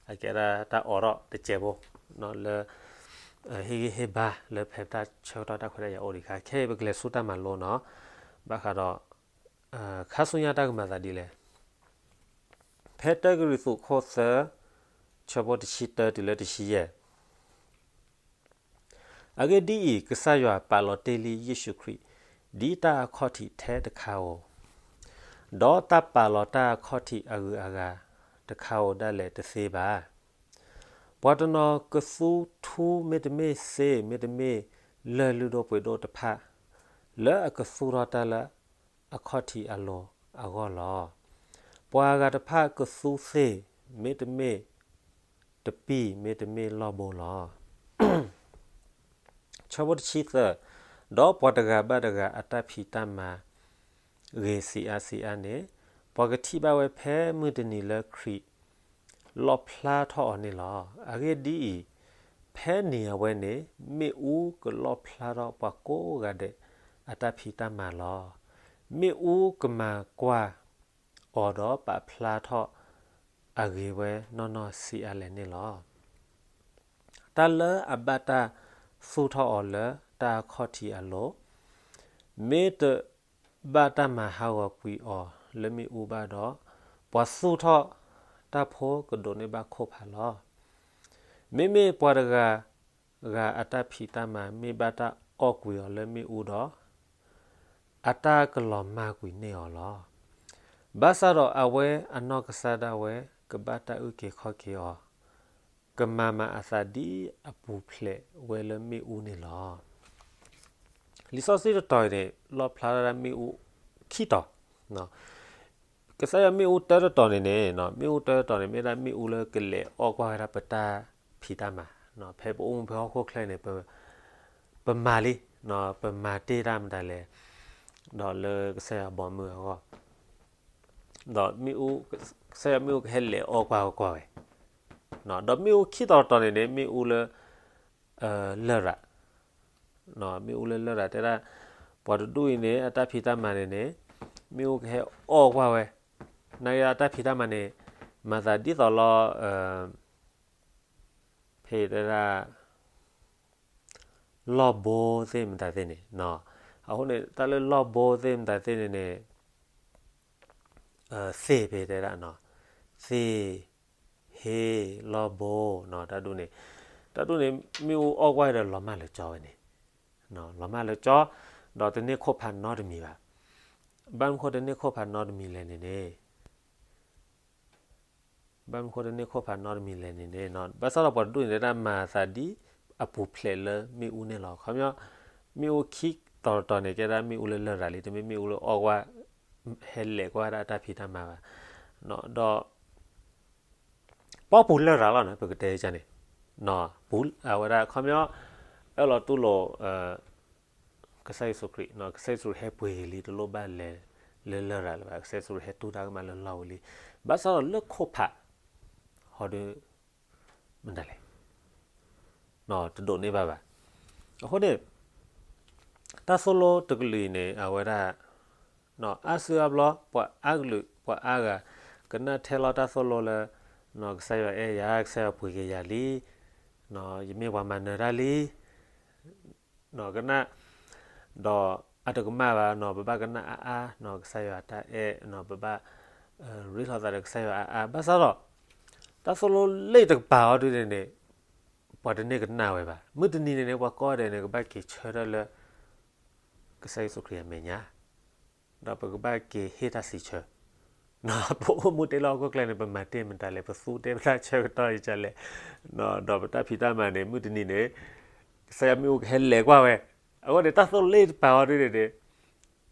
အကဲဒၣ်တၢ်အိးထီၣ်တစဲးဖိ လၢ ဟ့ၣ်ဂံၢ်ဟ့ၣ်ဘါလၢဖဲပတၢ်ဆၢကတီၢ်တၢ်ခွဲးတၢ်ယာ်အိၣ်ဒံးအခါ ခဲအံၤပကလဲၤဆူတၢ်မၤလိနီၤ. ဘၣ်ဃးဒီး ခါဆူညါတၢ်ကမၤသးဒ်လဲၣ်. ဖဲတၢကရံၣ်သူးခိၣ်သၢ ဆၢဖိတဆံတၢတုၤလၢတဆံယဲၢ် အဂ့ၢ်ဒ်အံၤ, ကစၢ်ယွၤပာ်လီၤတ့ၢ်လံယ့ၣ်ၡူးခရံာ် ဒ်တၢ်အခီၣ်ထံးထဲတခါဧိၤ, ဒီးတၢ်ပာ်လီၤတၢ်အခီၣ်ထံးအဂုၤအဂၤတခါဧိၤဒၣ်လဲာ်တသ့ဘၣ်. ပှၤတနီၤကသူထူမ့တမ့ၢ်စ့ မ့တမ့ၢ်လၢၢ်လုၢ်ဒိၣ်ပှ့ၤဒိၣ်တဖၣ် လၢအကသူၣ်ထီၣ်တၢ်လၢအခီၣ်ထံးအလိၤအဂီၢ်လီၤ. ပှၤအဂၤတဖၣ်ကသူသ့ၣ် မ့တမ့ၢ်တပံၢ် မ့တမ့ၢ်လီၢ်ဘိလီၤ. ဆၢဖိတဆံသၢ, ဒီးပှၤတဂၤဘၣ်တဂၤအတၢ်ဖံးတၢ်မၤဂ့ၤဆံးအါဆံးအါန့ၣ်, ပှၤကထံၣ်ဘၣ်ဝဲဖဲမုၢ်တနံၤလၢခရံာ်လီၣ်ဖျါထီၣ်အီၤန့ၣ်လီၤ. အဂ့ၢ်ဒ်အံၤ, ဖဲန့ၣ်အဝဲန့ၣ် မ့ၣ်အူကလီၣ်ဖျါထီၣ်ပှၤကိးဂၤဒဲးအတၢ်ဖံးတၢ်မၤလီၤ. မ့ၣ်အူကမၤကွၢ်အီၤဒီးပာ်ဖျါထီၣ် အဂ့ၤဝဲနီၢ်နီၢ်ဆံးအါလဲၣ်န့ၣ်လီၤ. တၢ်လၢအဘၣ်တၢ်သူၣ်ထီၣ်အီၤလၢတၢ်အခီၣ်ထံးအလိၤ, မ့ၢ်တဘၣ်တၢ်မၤဟးဂီၤကွံာ်အီၤလၢမ့ၣ်အူဘၣ်ဒီး, ပှၤသူၣ်ထီၣ်တၢ်ဖိကဒိးန့ၢ်ဘၣ်ခိၣ်ဖးလီၤ. မ့မ့ၢ်ပှၤတဂၤဂၤအတၢ်ဖံးတၢ်မၤမ့ၢ်ဘၣ်တၢ်အီၣ်ကွံာ်အီၤလၢမ့ၣ်အူဒီး, အတၢ်ကလီၤမၢ်ကွံာ်န့ၢ်အီၤလီၤ. ဘၣ်ဆၣ်ဒီးအဝဲအနီၢ်ကစၢ်ဒၣ်ဝဲ ကဘၣ်တၢ်အုၣ်က့ၤခီၣ်က့ၤအီၤ, ကမၤမၤအသးဒ်အပူၤဖျဲးဝဲလၢမ့ၣ်အူန့ၣ်လီၤ. လံာ်စီဆှံတတီၤအံၤန့ၣ် လီၣ်ဖျါဒၣ်မ့ၣ်အူခံတီၤ ကစၢ်ယွၤမ့ၣ်အူတၢတတီၤန့ၣ်န့ၣ်, မ့ၣ်အူတၢတတီၤန့ၣ် မ့ၢ်ဒၣ်မ့ၣ်အူလၢကလဲၤအီၣ်ကွၢ်ဝဲဒၣ်ပတၢ်ဖံးတၢ်မၤ, ဖဲပအိၣ်မူဖဲဟီၣ်ခိၣ်ချၢန့ၣ် ပမၤလံ, ပမၤတ့ၢ်တၢ်မတၤလဲၣ်, ဒီးလၢကစၢ်ယွၤဘီမုၢ်အဂီၢ်, ဒီးမ့ၣ်အူ, ကစၢ်ယွၤမ့ၣ်အူကဟဲလဲၤအီၣ်ကွၢ်ကွၢ်ဝဲ, ဒီးမ့ၣ်အူခံတီၤတတီၤန့ၣ်န့ၣ် မ့ၣ်အူလၢ လရာ် မ့ၣ်အူလၢလရာ်တဲဒၣ်, ပှၤတဒူၣ်အံၤန့ၣ် အတၢ်ဖံးတၢ်မၤန့ၣ်န့ၣ်, မ့ၣ်အူကဟဲအီၣ်ကွၢ်ဝဲ, နာ်က့အတၢ်ဖံးတၢ်မၤန့ၣ်, မၤသးဒ်သိးလီၤ, ဖဲတဲဒၣ်, လီၢ်ဘိသ့ၣ်မတၤသ့ၣ်န့ၣ်, အဃိန့ၣ် တၢ်လၢလီၢ်ဘိသ့ၣ်မတၤသ့ၣ်န့ၣ်န့ၣ်, သ့ၣ်ဖဲတဲဒၣ်, သ့ၣ်, ဟ့ၣ်, လီၢ်ဘိ, တၢ်ဒူၣ်န့ၣ်, တၢ်ဒူၣ်န့ၣ် မ့ၣ်အူအီၣ်ကွၢ်ဒီးလီၤမၢ်လၢကၠီဝဲန့ၣ်, လီၤမၢ်လၢကၠီ, ဒီးတန့ၢ်ခိၣ်ဖးနီတမံၤဘၣ်. ဘၣ်မနုၤဃိတန့ၢ်ခိၣ်ဖးနီတမံၤလဲၣ်န့ၣ်န့ၣ် ဘၣ်မနုၤဃိတန့ၢ်ခိၣ်ဖးနီတမံၤလဲၣ်န့ၣ်န့ၣ်, ဘၣ်ဆၣ်ဒီးပှၤတဒူၣ်န့ၣ် တဲဒၣ်မၤသးဒ်အပူၤဖျဲးလၢမ့ၣ်အူန့ၣ်လီၤ. ခီပညီ, မ့ၣ်အူခံတီၤတတီၤန့ၣ် ကဲဒၣ်မ့ၣ်အူလၢလရာ်လံ, တမ့ၢ်မ့ၣ်အူလၢအီၣ်ကွၢ်, ဟဲလဲၤကွၢ်ဒၣ်အတၢ်ဖံးတၢ်မၤဘၣ်. ဒီး ပီပူၤလရာ်လီၤန့ၣ် ပကတဲန့ၣ်, ပူၤအဝဲဒၣ်ခီပညီ, အၢၣ်လီၤတူၢ်လိာ် ကစၢ်ယ့ၣ်ၡူးခရံာ်, ကစၢ်ယ့ၣ်ၡူးခရံာ်ဟဲပှ့ၤလံ တလိၣ်ဘၣ်လဲၤလၢလရာ်လၢၤဘၣ်, ကစၢ်ယ့ၣ်ၡူးခရံာ်ဟဲတူၢ်တၢ်ကမၣ်လၢလီၢ်ဝံၤလံ, ဘၣ်ဆၣ်ဒီးလၢခိၣ်ဖး, ဟီဒီး, မတၤလဲၣ်, တဒိးန့ၢ်ဘၣ်ဘၣ်. အဃိန့ၣ်, တၢ်သိၣ်လိတကလုာ်အံၤန့ၣ် အဝဲဒၣ်, အါစုအါဘျီ ပှၤအါကလုာ် ပှၤအါဂၤ ကနၣ်ထဲလီၤတၢ်သိၣ်လိလၢ, ကစၢ်ယွၤအဲၣ်ယၤ, ကစၢ်ယွၤပှ့ၤက့ၤယၤလံ, ယမ့ၢ်ပှၤမၤနၢၤတၢ်လံ ကနၣ်, ဒီးအတကမၣ်ဘၣ်နီၤ ပဘၣ်ကနၣ်အါအါနီၤ ကစၢ်ယွၤတၢ်အဲၣ်နီၤ ပဘၣ်, ရ့လိာ်သးဒီးကစၢ်ယွၤအါအါ ဘၣ်ဆၣ်ဒီး, တၢ်သိၣ်လိလၢတကပၤအီၤဒ်န့ၣ်န့ၣ်, ပှၤတန့ၢ်ကနၣ်ဝဲဘၣ်. မုၢ်တနံၤန့ၣ်န့ၣ် ပှၤကိးဂၤဒဲးန့ၣ် ကဘၣ်က့ၤဆၢထၢၣ်လၢ ကစၢ်ယ့ၣ်ၡူးခရံာ်အမဲာ်ညါ ဒီးပကဘၣ်က့ၤဟ့ၣ်တၢ်စံးဆၢ, ပအိၣ်မူတ့ၢ်လၢဟီၣ်ခိၣ်ချၢန့ၣ် ပမၤတ့ၢ်မတၤလဲၣ် ပသူတ့ၢ်ပတၢ်ဆၢကတီၢ်အံၤဒ်လဲၣ်, ဒီးပတၢ်ဖံးတၢ်မၤန့ၣ် မုၢ်တနံၤန့ၣ်, ကစၢ်ယွၤမ့ၣ်အူကဟဲလဲၤကွၢ်ဝဲ, အဃိန့ၣ် တၢ်သိၣ်လိတကပၤအီၤဒ်န့ၣ်န့ၣ်,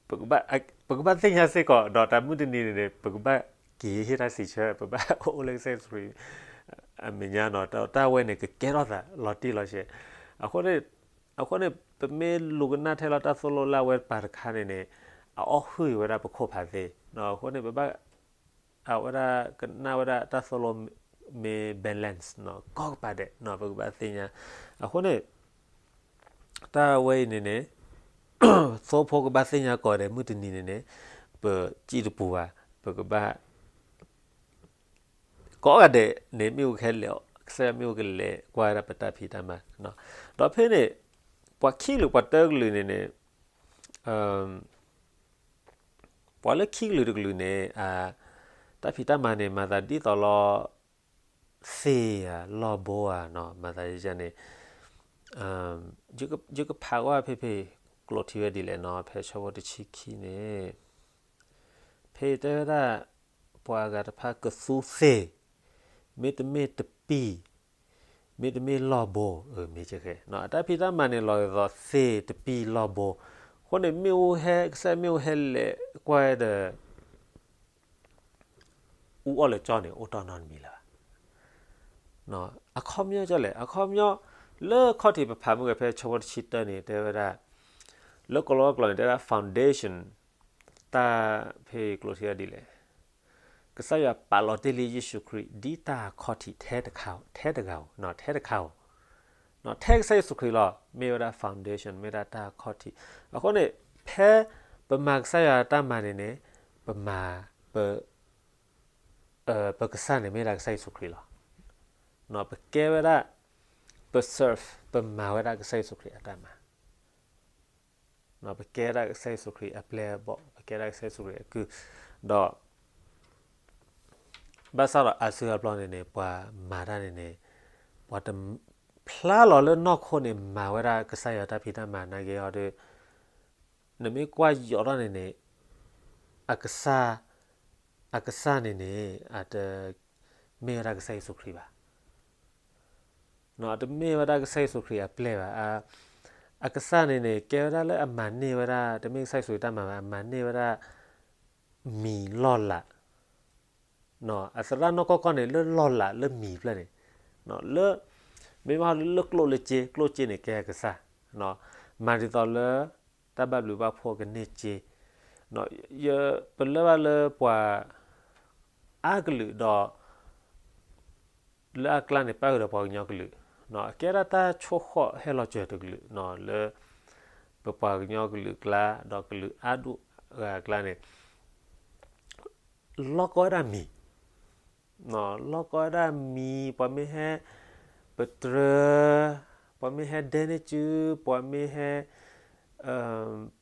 ပကဘၣ်သ့ၣ်ညါစ့ၢ်ကီး ဒီးတၢ်မုၢ်တနံၤန့ၣ်န့ၣ် ပကဘၣ်က့ၤဟ့ၣ်တၢ်စံးဆၢ ပဘၣ်အိၣ်လၢကစၢ်ယ့ၣ်ၡူးခရံာ်အမဲာ်ညါနီၤ, တၢ်ဝဲန့ၣ်ကကဲထီၣ်သးလီၤတံၢ်လီၤဆဲး. အဃိန့ၣ် အဃိန့ၣ် ပမ့ၢ်လူၤကနၣ်ထဲလီၤတၢ်သိၣ်လိလၢအဝဲပာ်တခါန့ၣ်န့ၣ် အအီၣ်ဟုၣ်ဝဲဒၣ်ပခိၣ်ဖးသ့. အဃိန့ၣ် ပဘၣ် အဝဲဒၣ်ကနၣ်ဝဲဒၣ်တၢ်သိၣ်လိမ့ၢ် balance နီၤ, ကီကပၤဒဲးနီၤ, ပကဘၣ်သ့ၣ်ညါ. အဃိန့ၣ် တၢ်ဝဲအံၤန့ၣ်န့ၣ် သိဖိကဘၣ်သ့ၣ်ညါကီးဒီး မုၢ်တနံၤန့ၣ်န့ၣ် ပစံၣ်တပူၤဘၣ်, ပကဘၣ် ကိးဂၤဒဲးန့ၣ် မ့ၣ်အူဟဲလဲၤ, ကစၢ်ယွၤမ့ၣ်အူကလဲၤ ကွၢ်ဝဲဒၣ်ပတၢ်ဖံးတၢ်မၤ. ဒီးဖဲန့ၣ် ပှၤခံကလုာ်ပှၤတၢကလုာ်န့ၣ်န့ၣ် ပှၤလၢခံကလုာ်တကလုာ်န့ၣ် တၢ်ဖံးတၢ်မၤန့ၣ် မၤသးဒ်သိးလီၤ သ့ၣ်ဧါ လီၢ်ဘိဧါနီၤ, မၤသးဒ်န့ၣ် ယကဖးကွၢ်ဖဲဖဲ ကျိာ်ထံဝဲဒ်လဲၣ်နီၤ, ဖဲဆၢဖိတဆံခံန့ၣ် ဖဲတဲဝဲဒၣ် ပှၤအဂၤတဖၣ်ကသူသ့ၣ်, မ့တမ့ၢ်တပံၢ်, မ့တမ့ၢ်လီၢ်ဘိ, မ့ၢ်ကဲ, အတၢ်ဖံးတၢ်မၤန့ၣ် လီၤဂာ်ဒ်သိးသ့ၣ်တပံၢ်လီၢ်ဘိ. အဃိန့ၣ် မ့ၣ်အူဟဲ, ကစၢ်မ့ၣ်အူဟဲလဲၤကွၢ်ဒီး အူအီၣ်လၢကၠီန့ၣ် အိၣ်တ့ၢ်နီတမံၤလၢၤဘၣ်. အခီပညီဒ်လဲၣ်, အခီပညီ လၢခီၣ်ထံးပဖးမုၢ်ဂဲၤဖဲဆၢဖိတဆံတၢန့ၣ် တဲဝဲဒၣ်, လၢကီၤလီၤကျိာ်န့ၣ် တဲဝဲဒၣ် foundation, တၢ်ဖဲကျိာ်ထံဝဲဒ်လဲၣ်, ကစၢ်ယွၤပာ်လီၤတ့ၢ်လံယ့ၣ်ၡူးခရံာ် ဒ်တၢ်အခီၣ်ထံးထဲတခါ, ထဲတဂၤဧိၤ, ထဲတခါဧိၤ, ထဲကစၢ်ယ့ၣ်ၡူးခရံာ်လီၤ, မ့ၢ်ဝဲဒၣ် foundation, မ့ၢ်ဝဲဒၣ်တၢ်အခီၣ်ထံး. အဃိန့ၣ် ဖဲပမၤကစၢ်ယွၤတၢ်မၤန့ၣ်န့ၣ် ပမၤ ပ ပကစၢ်န့ၣ်မ့ၢ်ဒၣ်ကစၢ်ယ့ၣ်ၡူးခရံာ်လီၤ. ပကဲဝဲဒၣ်, ပ serve, ပမၤဝဲဒၣ်ကစၢ်ယ့ၣ်ၡူးခရံာ်အတၢ်မၤ, ပကဲဒၣ်ကစၢ်ယ့ၣ်ၡူးခရံာ်အပျဲၢ်အဘီၣ်, ပကဲဒၣ်ကစၢ်ယ့ၣ်ၡူးခရံာ်အကုၢ်, ဒီး ဘၣ်ဆၣ်ဒီးအါစုအါဘျီန့ၣ်န့ၣ် ပှၤမၤတၢ်န့ၣ်န့ၣ် ပှၤတ ဖျါလီၤလၢနီၢ်ခိန့ၣ် မၤဝဲဒၣ်ကစၢ်ယွၤတၢ်ဖံးတၢ်မၤနာ်က့ၤအီၤဒီး နမ့ၢ်ကွၢ်ယိးထီၣ်န့ၣ်န့ၣ် အကစၢ်, အကစၢ်န့ၣ်န့ၣ် အတမ့ၢ်ဝဲဒၣ်ကစၢ်ယ့ၣ်ၡူးခရံာ်ဘၣ်. အတမ့ၢ်ဝဲဒၣ်ကစၢ်ယ့ၣ်ၡူးခရံာ်အပျဲၢ်ဘၣ်. အကစၢ်န့ၣ်န့ၣ် ကဲဝဲဒၣ်လၢအမၤန့ၢ်ဝဲဒၣ် တမ့ၢ်ကစၢ်ယ့ၣ်ၡူးခရံာ်တၢ်မၤဘၣ်, အမၤန့ၢ်ဝဲဒၣ် မံၤလီၢ်လၤ အသရၣ်နီၢ်ကီၢ်ကီၢ်န့ၣ် လၢလီၢ်လၤလၢမံၤဖျၢၣ်န့ၣ်, လၢ မ့ၢ်ဘၣ်လၢကျိၣ်လၢစ့, ကျိၣ်စ့န့ၣ်ကဲအကစၢ်, မၤဒ်သိးလၢ တၢ်ဘၣ်ဘျုးဘၣ်ဖှိၣ်ကန့ၢ်စ့, ပလၢၢ်ဘၣ်လၢပှၤ အါကလုာ်ဒီး လၢအကျါန့ၣ် ပၣ်ဃုာ်ဒီးပှၤကညီကလုာ်, အကဲဒၣ်တၢ်ဆိၣ်ဃီၣ်ဟဲလီၤစၢၤတကလုာ် လၢ ပပှၤကညီကလုာ်ကျါ ဒီးကလုာ်အါဒူၣ်အဂၤအကျါန့ၣ် လီၢ်ကီဝဲဒၣ်မံၤ, လီၢ်ကီဝဲဒၣ်မံၤ, ပှၤမ့ၢ်ဟဲ ပတြၢၤ, ပှၤမ့ၢ်ဟဲဒဲန့ၢ်စု, ပှၤမ့ၢ်ဟဲ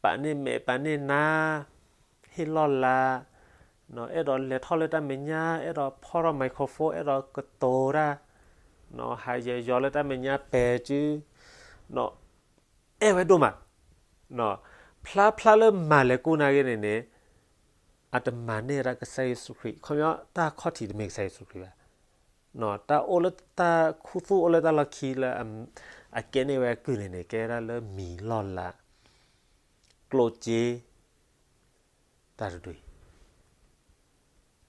ပာ်န့ၢ်မဲာ်ပာ်န့ၢ်နါ, ဟ့ၣ်လီၢ်လၤ, အဲၣ်ဒိးလဲၤထီၣ်လၢတၢ်မဲာ်ညါ, အဲၣ်ဒိးဖီၣ်ထီၣ် microphone, အဲၣ်ဒိးကတိၤတၢ်, ဟးယဲၤယီၤလၢတၢ်မဲာ်ညါပဲာ်စု, အဲၣ်ဝဲဒိၣ်မး, ဖျါဖျါလၢမၤလဲၤကူၣ်နာ်က့န့ၣ်န့ၣ် အတမၤန့ၢ်ဝဲဒၣ်ကစၢ်ယ့ၣ်ၡူးခရံာ်, ခီပညီ တၢ်ခီၣ်ထံးတမ့ၢ်ကစၢ်ယ့ၣ်ၡူးခရံာ်ဘၣ်. တၢ်အိၣ်လၢတၢ်ခူသူၣ်အိၣ်လၢတၢ်လီၢ်ခံလၢ အကဲန့ၢ်ဝဲအကုၢ်န့ၣ်န့ၣ် ကဲဝဲဒၣ်လၢမံၤလီၢ်လၤ, ကျိၣ်စ့, တၢ်တဒူၣ်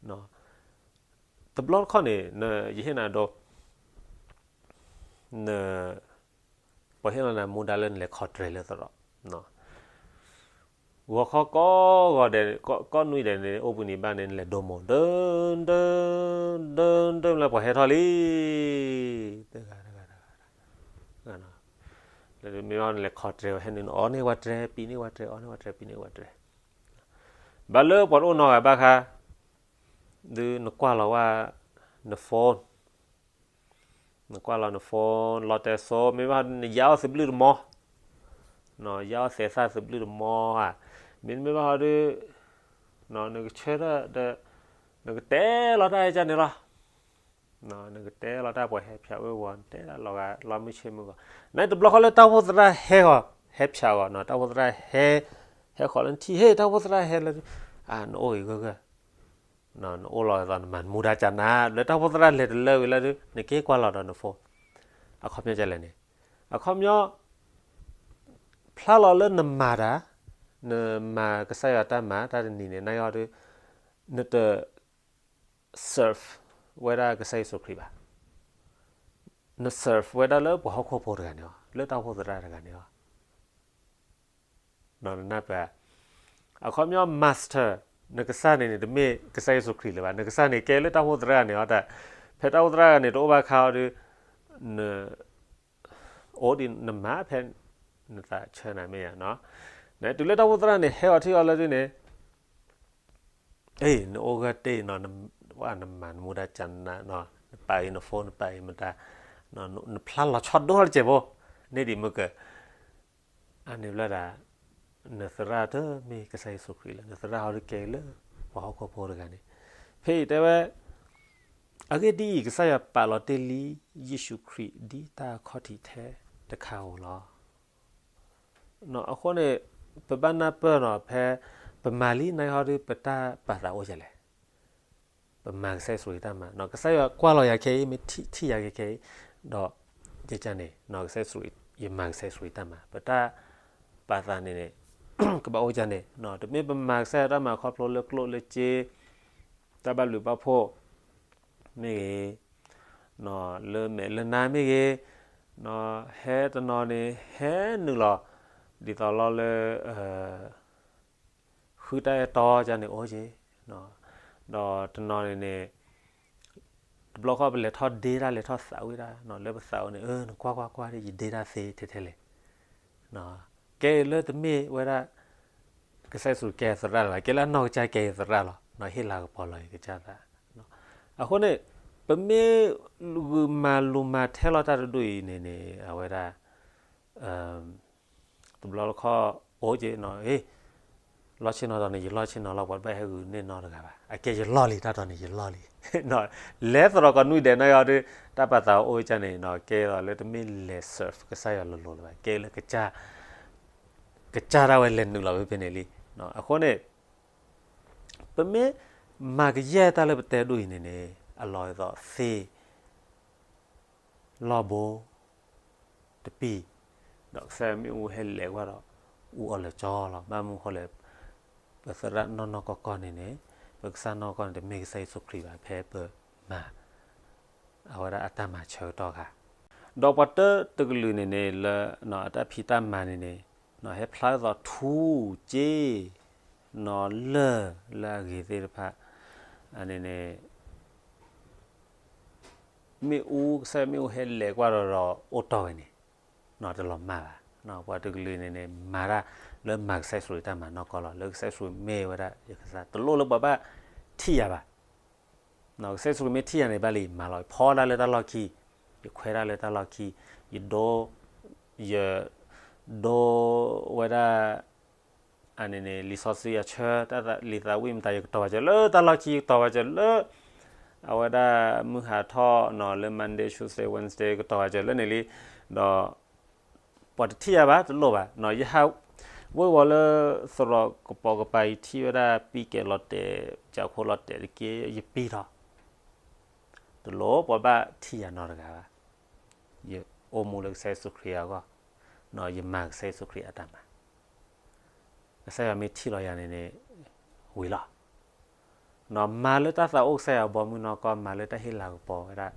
အံၤ တဘျီတခီၣ်န့ၣ် ယဟ့ၣ်နၤဒိ, ပှၤဟ့ၣ်လီၤနၤမူဒါလၢနလဲၤခီၣ်တြဲၤလၢသရိာ်, ဂီၤခီကိးဂီၤဒဲး ကိးနွံဒဲးန့ၣ် အိၣ်ဘှံးနံၤဘၣ်န့ၣ် နလဲၤဒိမိၢ် ဒၢ ဒၢ ဒၢ ဒၢ လၢပှၤဟဲထီၣ်လံ, တဂၤတဂၤတဂၤ, မ့ၢ်နလဲၤခီၣ်တြဲၤဝဲဟဲန့ၣ် နအီၣ်န့ၢ်ဝဲတြဲၤ ပံၤန့ၢ်ဝဲတြဲၤ အီၣ်န့ၢ်ဝဲတြဲၤ ပံၤန့ၢ်ဝဲတြဲၤ ဘၣ်လၢပှၤတအိၣ်နီတဂၤဘၣ်ခါ, ဒုးနကွၢ်လီၤဝဲ န phone, နကွၢ်လီၤန phone လီၤတဲာ်စိ မ့ၢ်ဘၣ်နယါအီၣ်သဘျုၣ်တမီ, ယါအီၣ်သဲးသၣ်သဘျုၣ်တမီဧါ, မ့တမ့ၢ်ဘၣ်ဟီဒုး နကဆၢထၢၣ်ဒီး နကတဲလီၤတၢ်ဟဲကၢန့ၣ်လီၤ. နကတဲလီၤတၢ်ပှၤဟဲဖၠးဝ့ၢ်ဝီၤ နတဲလီၤဂာ်လီၤမုၢ်ဆ့ၣ်မုၢ်ဂီၤ, နတဘျီဃီလၢတၢ်အိၣ်ဖှိၣ်သရၣ်ဟဲဃီၤ ဟဲဖၠးဂီၤ တၢ်အိၣ်ဖှိၣ်သရၣ်ဟဲ, ဟဲဃီၤလၢနထံၣ် ဟ့ၣ် တၢ်အိၣ်ဖှိၣ်သရၣ်ဟဲလၢ, နအိၣ်ဂ့ၤဂၢၢ်ဂၢၢ်, နအိၣ်လီၤအသးနမၤမူဒါကၢနၤ လၢတၢ်အိၣ်ဖှိၣ်သရၣ်လဲၤတလၢဝံၤလၢဒုး နက့ၤကွၢ်လီၤဒီးန phone, အခီပညီကလဲၣ်န့ၣ်, အခီပညီ ဖျါလီၤလၢနမၤတၢ်, နမၤကစၢ်ယွၤတၢ်မၤတၢ်တနံၤန့ၣ် နယီဒုး နတ serve ဝဲဒၣ်ကစၢ်ယ့ၣ်ၡူးခရံာ်ဘၣ်. န serve ဝဲဒၣ်လၢပှၤဟီၣ်ခိၣ်ဖိတဂၤန့ၣ်အီၤ, လၢတၢ်အိၣ်ဖှိၣ်သရၣ်တဂၤန့ၣ်အီၤ. နနၢ်ပၢၢ်, အခီပညီ master နကစၢ်န့ၣ်န့ၣ် တမ့ၢ်ကစၢ်ယ့ၣ်ၡူးခရံာ်လၢၤဘၣ်. နကစၢ်န့ၣ်ကဲလၢတၢ်အိၣ်ဖှိၣ်သရၣ်န့ၣ်အီၤတၢ်, ဖဲတၢ်အိၣ်ဖှိၣ်သရၣ်န့ၣ် တအိၣ်ဘၣ်ခါအီၤဒီး န အိၣ်ဒ်နမၤဖဲနသးဆၢနၤမ့ၢ်ဧါနီၤ. နတုၤလၢတၢ်အိၣ်ဖှိၣ်သရၣ်န့ၣ် ဟဲအီၤထံၣ်အီၤလၢဒ်န့ၣ် အ့ နအိၣ်ဂၢၢ်တ့ၢ်နီၤ, နမၤနမူဒါကနးနီၤ, နပာ်အံၤန phone နပာ်အံၤမတၤ, နဖျါလီၤဆီဒိၣ်တစဲးဖိ, န့ၢ်ဒံးမုၢ်ကၢၤ, အန့ၣ်ဘျီဒၣ်, နသရၣ်တမ့ၢ်ကစၢ်ယ့ၣ်ၡူးခရံာ်လၢၤ, နသရၣ်ဟီဒုးကဲလၢ ပှၤဟီၣ်ခိၣ်ဖိတဂၤန့ၣ်, ဖဲအံၤတဲဝဲ, အဂ့ၢ်ဒ်အံၤ, ကစၢ်ယွၤပာ်လီၤတ့ၢ်လံ ယ့ၣ်ၡူးခရံာ်ဒ်တၢ်အခီၣ်ထံးထဲတခါဧိၤလီၤ. အဃိန့ၣ်, ပဘၣ်နၢ်ပၢၢ်နီၤ ဖဲပမၤလံနဟီဒုး ပတၢ်ပာ်သးအိၣ်ဒ်လဲၣ်. ပမၤကစၢ်ယ့ၣ်ၡူးခရံာ်တၢ်မၤ, ကစၢ်ယွၤကွၢ်လီၤယၤခဲအံၤ မ့ၢ်ထံၣ်ယၤခဲအံၤ, ဒီး ယကန့ၣ် ကစၢ်ယ့ၣ်ၡူး, ယမၤကစၢ်ယ့ၣ်ၡူးခရံာ်တၢ်မၤ, ပတၢ်ပာ်သးန့ၣ်န့ၣ် ကဘၣ်အိၣ်ဒ်န့ၣ်, တမ့ၢ်ပမၤကစၢ်ယွၤတၢ်မၤခီဖျိလၢကျိၣ်လၢစ့, တၢ်ဘၣ်ဘျုးဘၣ်ဖှိၣ် မ့ၢ်ဂ့ၤ, လၢမဲာ်လၢနါမ့ၢ်ဂ့ၤ, ဟဲတနီၤန့ၣ် ဟဲနုာ်လီၤ, ဒ်သိးလီၤလၢ ဃုတၢ်အဲၣ်တီကန့ၣ်အိၣ်က့ၤ, ဒီးတနီၤန့ၣ်န့ၣ်, တဘျီဃီပလဲၤထီၣ်ဒ့တၢ် လဲၤထီၣ်သးဝံၣ်တၢ် လၢပသးအိၣ်န့ၣ် အၢ နကွၢ်ကွၢ်ကွၢ် ယဒ့တၢ်သ့ထဲထဲလဲၣ်, ကဲလၢတမ့ၢ်ဝဲဒၣ် ကစၢ်ယ့ၣ်ၡူးကဲသရၣ်လၢၤဘၣ်, ကဲလၢအနီၢ်ကစၢ်ကဲသရၣ်လီၤ, ဟ့ၣ်လၤကပီၤလီၤကစၢ်သး, အဃိန့ၣ်, ပမ့ၢ်ဂုာ်မၤလူၤမၤထဲလီၤတၢ်တဒူၣ်အံၤန့ၣ်န့ၣ် အဝဲဒၣ် တဘျီတခီၣ်အိၣ်က့ၤ, လီၢ်ဆ့ၣ်နီၤတီၤန့ၣ် ယလီၢ်ဆ့ၣ်နီၤလီၤ, ပှၤတဘၣ်ဟဲဂုာ်န့ၢ်နီတဂၤဘၣ်, အကဲယလီၢ်လံ တၢ်တီၤန့ၣ်ယလီၢ်လံ, လဲၤသရိာ်ကီးနွံဒဲးနီၢ်ယီၤဒီး တၢ်ပာ်သးအိၣ်ကန့ၣ် ကဲသိးလၢတမ့ၢ်လဲၤ serve ကစၢ်ယွၤလိၤလိၤလၢၤဘၣ်, ကဲလၢ ကစၢ်ဒၣ်ဝဲလဲၤနုာ်လီၤဖဲဖဲန့ၣ်လံ, အဃိန့ၣ် ပမ့ၢ်မၤကယဲၢ်တၢ်လၢပတဲဒိၣ်အံၤန့ၣ်န့ၣ် အလီၤအသးသ့ လီၢ်ဘိ တပံၢ်, ဒီးကစၢ်ယွၤမ့ၣ်အူဟဲလဲၤကွၢ်ဒီး အူအီၣ်လၢာ်ကၠီလီၤ. ဘၣ်မနုၤဃိလဲၣ်, ပသရၣ်နီၢ်နီၢ်ကီၢ်ကီၢ်န့ၣ်န့ၣ်, ပကစၢ်နီၢ်ကီၢ်န့ၣ် တမ့ၢ်ကစၢ်ယ့ၣ်ၡူးခရံာ်ဘၣ်, ဖဲပမၤ အဝဲဒၣ်အတၢ်မၤဆၢကတီၢ်ခါ, ဒီးပှၤတၢတကလုာ်န့ၣ်န့ၣ် လၢအတၢ်ဖံးတၢ်မၤန့ၣ်န့ၣ်, ဟဲဖျါဒ်သိးထူစ့ နီၤလၢၢ်လၢအဂ့ၤသ့ၣ်တဖၣ်, အန့ၣ်န့ၣ် မ့ၣ်အူ, ကစၢ်ယွၤမ့ၣ်အူဟဲလဲၤကွၢ်ဒီးဒီးအိၣ်တီၢ်ဝဲန့ၣ်, တလီၤမၢ်ဘၣ်. ပှၤတကလုာ်န့ၣ်န့ၣ် မၤတၢ်လၢမၤကစၢ်ယ့ၣ်ၡူးခရံာ်တၢ်မၤနီၢ်ကီၢ်လီၤ. လၢကစၢ်ယ့ၣ်ၡူးမ့ၢ်ဝဲဒၣ်ယကစၢ်, တလိၣ်လၢပှၤဘၣ်ထံၣ်ယၤဘၣ်. ကစၢ်ယ့ၣ်ၡူးခရံာ်မ့ၢ်ထံၣ်ယၤန့ၣ်ဘၣ်လံ, မၤလီၤ, ယဖီဒၣ်လၢတၢ်လီၢ်ခံ, ယခွဲးဒၣ်လၢတၢ်လီၢ်ခံ, ယဒိ, ယဒိဝဲဒၣ် အန့ၣ်န့ၣ် လံာ်စီဆှံအဆၢ, တၢ်လံာ်သးဝံၣ်မတၤ ယကတီၤဘၣ်စၢၤလၢတၢ်လီၢ်ခံ, ယကတီၤဘၣ်စၢၤလၢ အဝဲဒၣ်မုၢ်ဟးထီၣ်နီၤ လၢ Monday, Tuesday, Wednesday ကတီၤဘၣ်စၢၤလၢန့ၣ်လံ, ဒီး ပှၤတထံၣ်ယၤဘၣ်, တလိၣ်ဘၣ်. ယဟးဝ့ၤဝီၤလၢသရိာ်ကပီၤကပၤ ယထံၣ်ဝဲဒၣ်ပံကဲးလီၤတဲာ်, ကးခိၣ်လီၤတဲာ်တက့ၢ်, ယပံထီၣ်, တလိၣ်ပှၤဘၣ်ထံၣ်ယၤနီတဂၤဘၣ်. ယအိၣ်မူလၢကစၢ်ယ့ၣ်ၡူးခရံာ်အဂီၢ်, ယမၤကစၢ်ယ့ၣ်ၡူးခရံာ်အတၢ်မၤ, ကစၢ်ယွၤမ့ၢ်ထံၣ်လီၤယၤန့ၣ်န့ၣ် ဝံၤလီၤ. မၤလၢတၢ်သးအိၣ်ကစၢ်ယွၤဘီမုၢ်နီၢ်ကီၢ်, မၤလၢတၢ်ဟ့ၣ်လၤကပီၤဝဲဒၣ်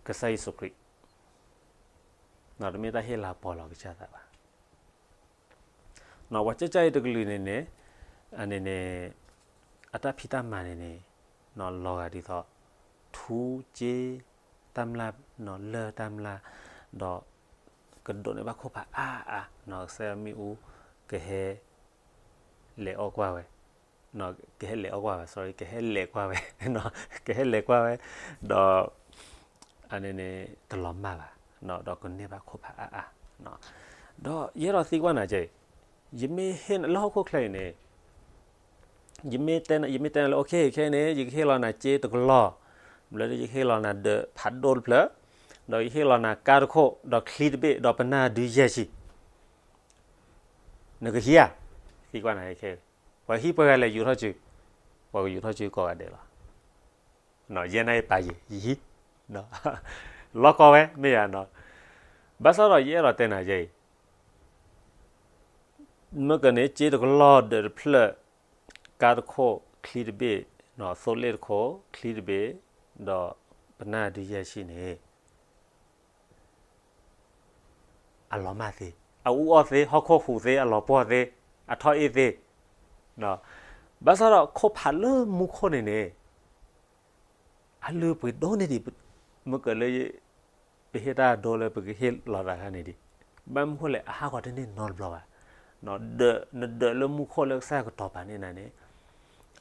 ကစၢ်ယ့ၣ်ၡူးခရံာ်, တမ့ၢ်တၢ်ဟ့ၣ်လၤကပီၤလီၤကစၢ်သးဘၣ်. ပှၤကၢ်ကၢ်အံၤတကလုာ်န့ၣ်န့ၣ်, အန့ၣ်န့ၣ် အတၢ်ဖံးတၢ်မၤန့ၣ်န့ၣ် လီၤဂာ်ဒ်သိး ထူစ့ တၢ်မျၢ်, လၢၢ်တၢ်မျၢ်, ဒီးကဒိးန့ၢ်ဘၣ်ခိၣ်ဖးအါအါ, ကစၢ်ယွၤမ့ၣ်အူ ကဟဲ လဲၤအီၣ်ကွၢ်ဝဲ, ကဟဲလဲၤအီၣ်ကွၢ်ဝဲ, sorry, ကဟဲလဲၤကွၢ်ဝဲ, ကဟဲလဲၤကွၢ်ဝဲ, ဒီး အန့ၣ်န့ၣ် တလီၤမၢ်ဘၣ်, ဒီးကန့ၢ်ဘၣ်ခိၣ်ဖးအါအါ, ဒီးယအဲၣ်ဒိးသံကွၢ်နၤကဲ, ယမ့ၢ်ဟ့ၣ်လၢဟီၣ်ခိၣ်ချၢအံၤန့ၣ် ယမ့ၢ်တဲ, ယမ့ၢ်တဲနၤလၢ okay, ခဲအံၤန့ၣ် ယကဟ့ၣ်လီၤနၤစ့တကလီၢ်, ဘျီဒီးယကဟ့ၣ်လီၤနၤဒၢးဖးဒိၣ်တဖျၢၣ်, ဒီးယဟ့ၣ်လီၤနၤကါတခိၣ်, ဒီးချံတဘ့ၣ်, ဒီးပနၢ်ဒုးယဲၢ်ဆံ, နကဟံးဧါ, သံကွၢ်နၤခဲ, ပှၤဟံးပှဲၤဂၤလဲၣ်ယူာ်ထီၣ်စု, ပှၤကယူာ်ထီၣ်စုကိးဂၤဒဲးလီၤ. ယဲနၤယပာ်ယံာ်, ယဟံး, လီၤကီဝဲ မ့ၢ်ယၤနီၤ, ဘၣ်ဆၣ်ဒီးယအဲၣ်ဒိးတဲနၤယဲအံၤ, မ့ၢ်ကန့ၣ် စ့တကလီၢ်ဒၢးတဖျၢၣ်, ကါတခိၣ်ချံတဘ့ၣ်, သိလ့ၣ်တခိၣ်ချံတဘ့ၣ်, ဒီးပနၢ်ဒုးယဲၢ်ဆံန့ၣ် အလီၤမၢ်သ့, အအူအီၣ်သ့, ဟီၣ်ခိၣ်ဟူးသ့, အလီၤပှီၢ်သ့, အထီၣ်အ့ၣ်သ့, ဘၣ်ဆၣ်ဒီးခိၣ်ဖးလၢမူခိၣ်န့ၣ်န့ၣ် အလုၢ်အပှ့ၤဒိၣ်န့ၢ်ဒံး, မ့ၢ်ကလၢ ပဟ့ၣ်တၢ်အဒိလၢပကဟ့ၣ်လီၤသးခါန့ၣ်ဒံး, ဘၣ်မနုၤဃိလဲၣ် အဟးဂီၤတန့ၢ်နီတဘျီဘၣ်. ဒၢး, နဒၢးလၢမူခိၣ်လၢကစၢ်ယွၤကတီၤပာ်န့ၢ်နၤန့ၣ်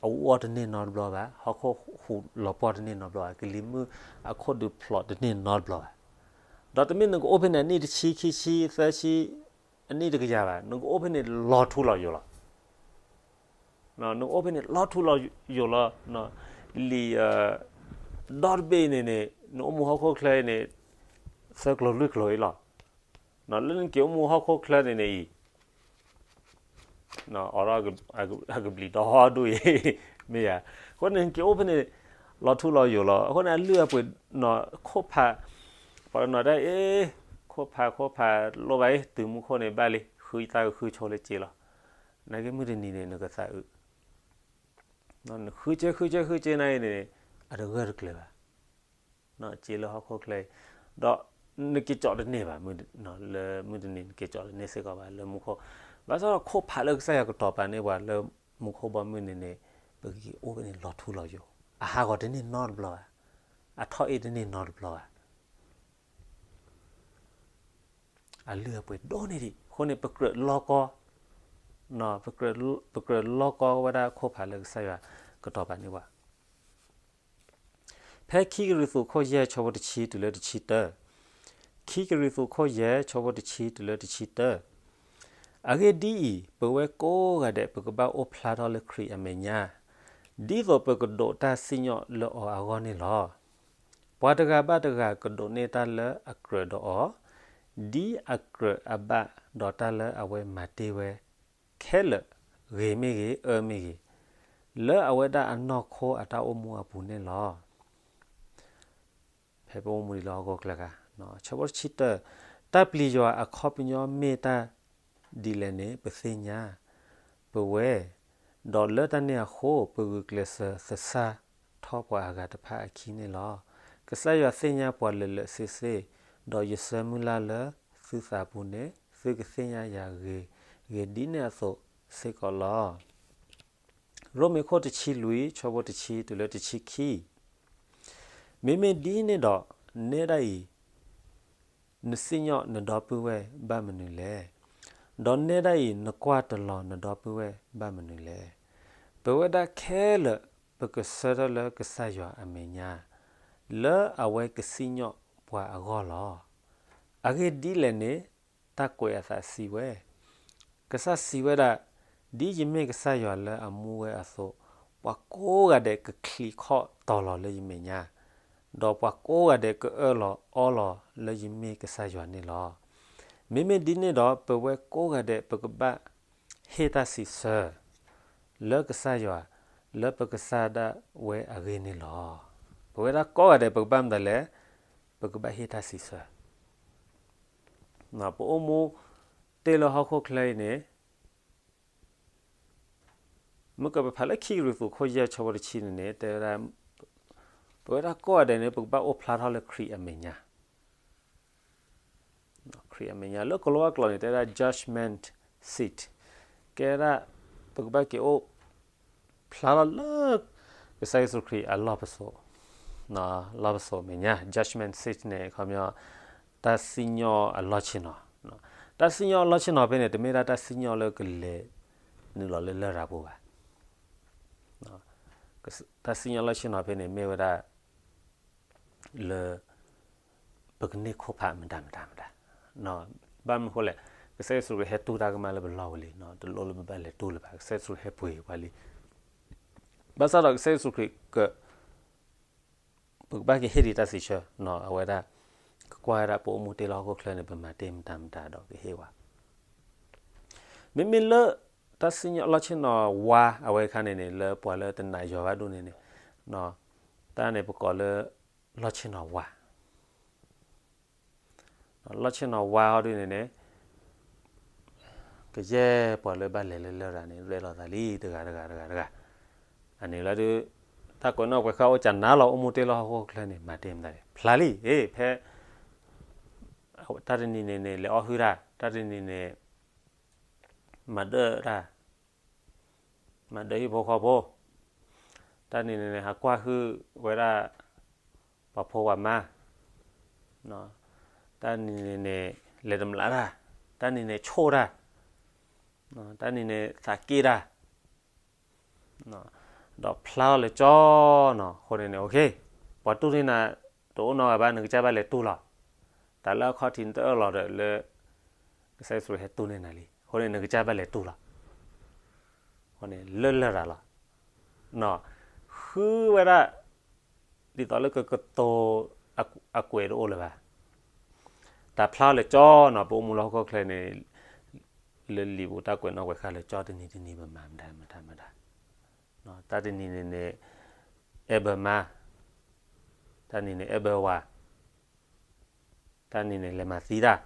အအူအီၣ်တန့ၢ်နီတဘျီဘၣ်, ဟီၣ်ခိၣ်ဟူးလီၤပှီၢ်တန့ၢ်နီတဘျီဘၣ်, ကလံၤမုၢ်အခိၣ်ဒုးဖျိးတန့ၢ်နီတဘျီဘၣ်. ဒီးတမ့ၢ်နကအိၣ်ဖဲန့ၣ် အနံၣ်တဆံ, ခံဆံ, သၢဆံ, အနံၣ်တကယၤဘၣ်, နကအိၣ်ဖဲန့ၣ်လီၤထူလီၤယိာ်လီၤ. နကအိၣ်ဖဲန့ၣ်လီၤထူလီၤယိာ်လီၤ. လံာ်ဒီတဘ့ၣ်အံၤန့ၣ်န့ၣ် နအိၣ်မူဟီၣ်ခိၣ်ချၢအံၤန့ၣ် သၢကျိၤလွံၢ်ကျိၤအံၤလီၤ. လၢနက့ၤအိၣ်မူဟီၣ်ခိၣ်ချၢန့ၣ်န့ၣ်အံၤ အိးထီၣ်အကဘျံးဒီဒူၣ်အံၤ မ့ၢ်ဧါ. အဃိန့ၣ် နက့ၤအိၣ်ဖဲန့ၣ် လီၤထူလီၤယိာ်လီၤ. အဃိန့ၣ် အလုၢ်အပှ့ၤ ခိၣ်ဖး ပှၤကနီၤတၢ်အ့ၣ် ခိၣ်ဖး ခိၣ်ဖး လိၣ်ဘၣ်အံၤ တုၤမူခိၣ်န့ၣ်ဘၣ်လံ ဃုသးကဃုဆိလၢစ့လီၤ. နာ်က့မုၢ်တနံၤန့ၣ် နကသးအုး နဃုစ့ဃုစ့ဃုစ့နာ်က့န့ၣ် အတဂၢၢ်တကျၢၤဘၣ်. စ့လၢဟီၣ်ခိၣ်ချၢအံၤ ဒီးနက့ၤကၠီးတန့ၢ်ဘၣ်, လၢမုၢ်တနံၤနက့ၤကၠီးတန့ၢ်စ့ၢ်ကီးဘၣ်လၢမူခိၣ်. ဘၣ်ဆၣ်ဒီးခိၣ်ဖးလၢကစၢ်ယွၤကတီၤပာ်န့ၢ်ပှၤလၢမူခိၣ်ဘီမုၢ်န့ၣ်န့ၣ် ပကက့ၤအိၣ်ဖဲန့ၣ်လီၤထူလီၤယိာ်, အဟးဂီၤတန့ၢ်နီတဘျီဘၣ်, အထီၣ်အ့ၣ်တန့ၢ်နီတဘျီဘၣ်. အလုၢ်အပှ့ၤဒိၣ်န့ၢ်ဒံးအဃိန့ၣ် ပကြၢးလီကီ, ပကြၢးလီကီဝဲဒၣ်ခိၣ်ဖးလၢကစၢ်ယွၤကတီၤပာ်န့ၢ်ပှၤ ဖဲခံကရံၣ်သူးခိၣ်ယဲၢ်ဆၢဖိတဆံတုၤလၢတဆံတၢ, ခံကရံၣ်သူးခိၣ်ယဲၢ်ဆၢဖိတဆံတုၤလၢတဆံတၢ, အဂ့ၢ်ဒ်အံၤ, ပဝဲကိးဂၤဒဲး ပကဘၣ်အိၣ်ဖျါထီၣ်လၢခရံာ်အမဲာ်ညါ, ဒ်သိးပကဒိးတၢ်စံၣ်ညီၣ်လၢအီၤအဂီၢ်န့ၣ်လီၤ. ပှၤတဂၤဘၣ်တဂၤကဒိးန့ၢ်တၢ်လၢအကြၢးဒီးအီၤ, ဒ်အကြၢးအဘၣ်ဒီးတၢ်လၢအဝဲမၤတ့ၢ်ဝဲခဲလၢာ်, ဂ့ၤမ့ၢ်ဂ့ၤ, အၢမ့ၢ်ဂ့ၤ, လၢအဝဲဒၣ်အနီၢ်ခိအတၢ်အိၣ်မူအပူၤန့ၣ်လီၤ. ဖဲပအိၣ်မူဒံးလၢဟီၣ်ခိၣ်ချၢခါ, ဆၢဖိတဆံတၢ, တၢ်ပျံၤယွၤအခီပညီမ့ၢ်တၢ်ဒ်လဲၣ်န့ၣ် ပသ့ၣ်ညါ, ပဝဲ, ဒီးလၢတၢ်န့ၣ်အဃိ ပဂုာ်ကျဲးစၢးသဆၣ်ထီၣ်ပှၤအဂၤတဖၣ်အခံန့ၣ်လီၤ. ကစၢ်ယွၤသ့ၣ်ညါပှၤလၢာ်လၢာ်ဆ့ဆ့, ဒီးယဆၢမုၢ်လၢ်လၢသုသးပူၤန့ၣ် သုကသ့ၣ်ညါယၤဂ့ၤဂ့ၤဒ်န့ၣ်အသိးစ့ၢ်ကီးလီၤ. ရိမ့ၤခိၣ်တဆံလွံၢ် ဆၢဖိတဆံတုၤလၢတဆံခံ, မ့မ့ၢ်ဒ်န့ၣ်ဒီး နဲဒၣ်အံၤ နစံၣ်ညီၣ်နဒီပုၢ်ဝဲၢ်ဘၣ်မနုၤလဲၣ်. ဒီးနဲဒၣ်အံၤ နကွၢ်တလီၤနဒီပုၢ်ဝဲၢ်ဘၣ်မနုၤလဲၣ်. ပဝဲဒၣ်ခဲလၢာ် ပကဆၢထၢၣ်လၢကစၢ်ယွၤအမဲာ်ညါ, လၢအဝဲကစံၣ်ညီၣ်ပှၤအဂီၢ်လီၤ. အဂ့ၢ်ဒ်လဲၣ်န့ၣ် တၢ်ကွဲးအသးစံးဝဲ, ကစၢ်စံးဝဲဒၣ်, ဒ်ယမ့ၢ်ကစၢ်ယွၤလၢအမူဝဲအသိး, ပှၤကိးဂၤဒဲးကချံးခီၣ်တီၤလီၤလၢယမဲာ်ညါ, ဒီးပှၤကိးဂၤဒဲးကအၢၣ်လီၤအီလီၤလၢယမ့ၢ်ကစၢ်ယွၤန့ၣ်လီၤ. မ့မ့ၢ်ဒ်န့ၣ်ဒီး ပဝဲကိးဂၤဒဲး ပကဘၣ်ဟ့ၣ်တၢ်စံးဆၢ လၢကစၢ်ယွၤ လၢပကစၢ်ဒၣ်ဝဲအဂ့ၢ်န့ၣ်လီၤ. ပဝဲဒၣ်ကိးဂၤဒဲး ပကဘၣ်မတၤလဲၣ်, ပကဘၣ်ဟ့ၣ်တၢ်စံးဆၢ. ပအိၣ်မူတ့ၢ်လၢဟီၣ်ခိၣ်ချၢအံၤန့ၣ် မ့ၢ်ကပဖးလၢခံကရံၣ်သူးခိၣ်ယဲၢ်ဆၢဖိတဆံန့ၣ်န့ၣ် တဲဝဲဒၣ် ပဝဲဒၣ်ကိးဂၤဒဲးန့ၣ် ပကဘၣ်အိၣ်ဖျါထီၣ်လၢခရံာ်အမဲာ်ညါ, ခရံာ်အမဲာ်ညါ လၢကီၤလၤဝါကျိာ်န့ၣ် တဲဝဲဒၣ် judgment seat, ကဲဒၣ် ပကဘၣ်က့ၤအိၣ်ဖျါထီၣ်လၢ ကစၢ်ယ့ၣ်ၡူးခရံာ်အလီၢ်ပစိာ်, လီၢ်ပစိာ်အမဲာ်ညါ judgment seat န့ၣ် ခီပညီ တၢ်စံၣ်ညီၣ်အလီၢ်ဆ့ၣ်နီၤ, တၢ်စံၣ်ညီၣ်အလီၢ်ဆ့ၣ်နီၤဖဲန့ၣ် တမ့ၢ်ဒၣ်တၢ်စံၣ်ညီၣ်လၢကလဲၤနုာ်လီၤလၢလရာ်ပူၤဘၣ်. တၢ်စံၣ်ညီၣ်လီၢ်ဆ့ၣ်နီၤဖဲန့ၣ် မ့ၢ်ဝဲဒၣ် လၢ ပကန့ၢ်ခိၣ်ဖးမတၤမတၤမတၤ, ဘၣ်မနုၤအဃိလဲၣ်, ကစၢ်ယ့ၣ်ၡူးခရံာ်ဟဲတူၢ်တၢ်ကမၣ်လၢပလီၢ်ဝဲလံ, တလိၣ်လၢပဘၣ်လဲၤတူၢ်လၢၤဘၣ်, ကစၢ်ယ့ၣ်ၡူးခရံာ်ဟဲပှ့ၤပှၤလံ. ဘၣ်ဆၣ်ဒီးကစၢ်ယ့ၣ်ၡူးခရံာ်က ပကဘၣ်က့ၤဟ့ၣ်ဒံးတၢ်စံးဆၢ, အဝဲဒၣ် ကကွၢ်ဝဲဒၣ်ပအိၣ်မူတ့ၢ်လၢဟီၣ်ခိၣ်ချၢန့ၣ် ပမၤတ့ၢ်မတၤမတၤဒီးကဟ့ၣ်ဝဲ မ့မ့ၢ်လၢ တၢ်စံၣ်ညီၣ်လီၢ်ဆ့ၣ်နီၤဝါအဝဲအခါန့ၣ်န့ၣ် လၢပှၤလၢတနာ်ယွၤဘၣ်ဒိၣ်န့ၣ်န့ၣ်, တၢ်န့ၣ်ပကိးလၢ လီၢ်ဆ့ၣ်နီၤဝါ, လီၢ်ဆ့ၣ်နီၤဝါအီၤဒ်န့ၣ်န့ၣ်, ကယဲၢ်ပှၤလၢဘၣ်လဲၤလၢလရာ်န့ၣ် ရဲၣ်လီၤသးလံ တဂၤတဂၤတဂၤတဂၤ, အန့ၣ်လၢဒုး တၢ်ကွဲးနီၣ်ကွဲးဃာ်အိၣ်ကနၤလီၤ အိၣ်မူတ့ၢ်လီၤဟီၣ်ခိၣ်ချၢန့ၣ် မၤတ့ၢ်မတၤလဲၣ် ဖျါလံ အ့ ဖဲ တၢ်တနံၤန့ၣ်န့ၣ် လဲၤအီၣ်ဟုၣ်တၢ်, တၢ်တနံၤန့ၣ် မၤဒၢတၢ်, မၤဒၢဟံၣ်ဖိဃီဖိ, တၢ်နံၤန့ၣ်န့ၣ် ဟးကွၢ်ဟုၣ်ဝဲဒၣ် ပှၤဖိပှၤမါ, တၢ်နံၤန့ၣ်န့ၣ် လဲၤတမျးတၢ်, တၢ်နံၤန့ၣ်ဆိၣ်တၢ်, တၢ်နံၤန့ၣ်သးက့ၣ်တၢ် ဒီးဖျါထီၣ်လၢကၠီနီၤ အဃိန့ၣ်န့ၣ် ပှၤတူၢ်န့ၢ်နၤ တအိၣ်နီတဂၤဘၣ် နကစၢ်ဘၣ်လဲၤတူၢ်လီၤ. တၢ်လၢအခီၣ်ထံးနတအၢၣ်လီၤဒီးလၢ ကစၢ်ယ့ၣ်ၡူးဟဲတူၢ်န့ၢ်နၤလံ အဃိန့ၣ် နကစၢ်ဘၣ်လဲၤတူၢ်လီၤ. အဃိန့ၣ် လၢလရာ်လီၤ. ဃုဝဲဒၣ် ဒ်သိးလၢကကတိၤအကွဲးတအိၣ်လၢၤဘၣ်. တၢ်ဖျါထီၣ်လၢကၠီနီၤ ပအိၣ်မူလၢဟီၣ်ခိၣ်ချၢန့ၣ် လၢလံာ်ပူၤတၢ်ကွဲးနီၣ်ကွဲးဃာ်လၢကၠီတနံၤတနံၤ ပမၤမတၤမတၤမတၤ, တၢ်တနံၤန့ၣ်န့ၣ် အဲၣ်ဘၢမါ, တၢ်နံၤန့ၣ်အဲၣ်ဘၢဝၤ, တၢ်နံၤန့ၣ်လဲၤမၤသံတၢ်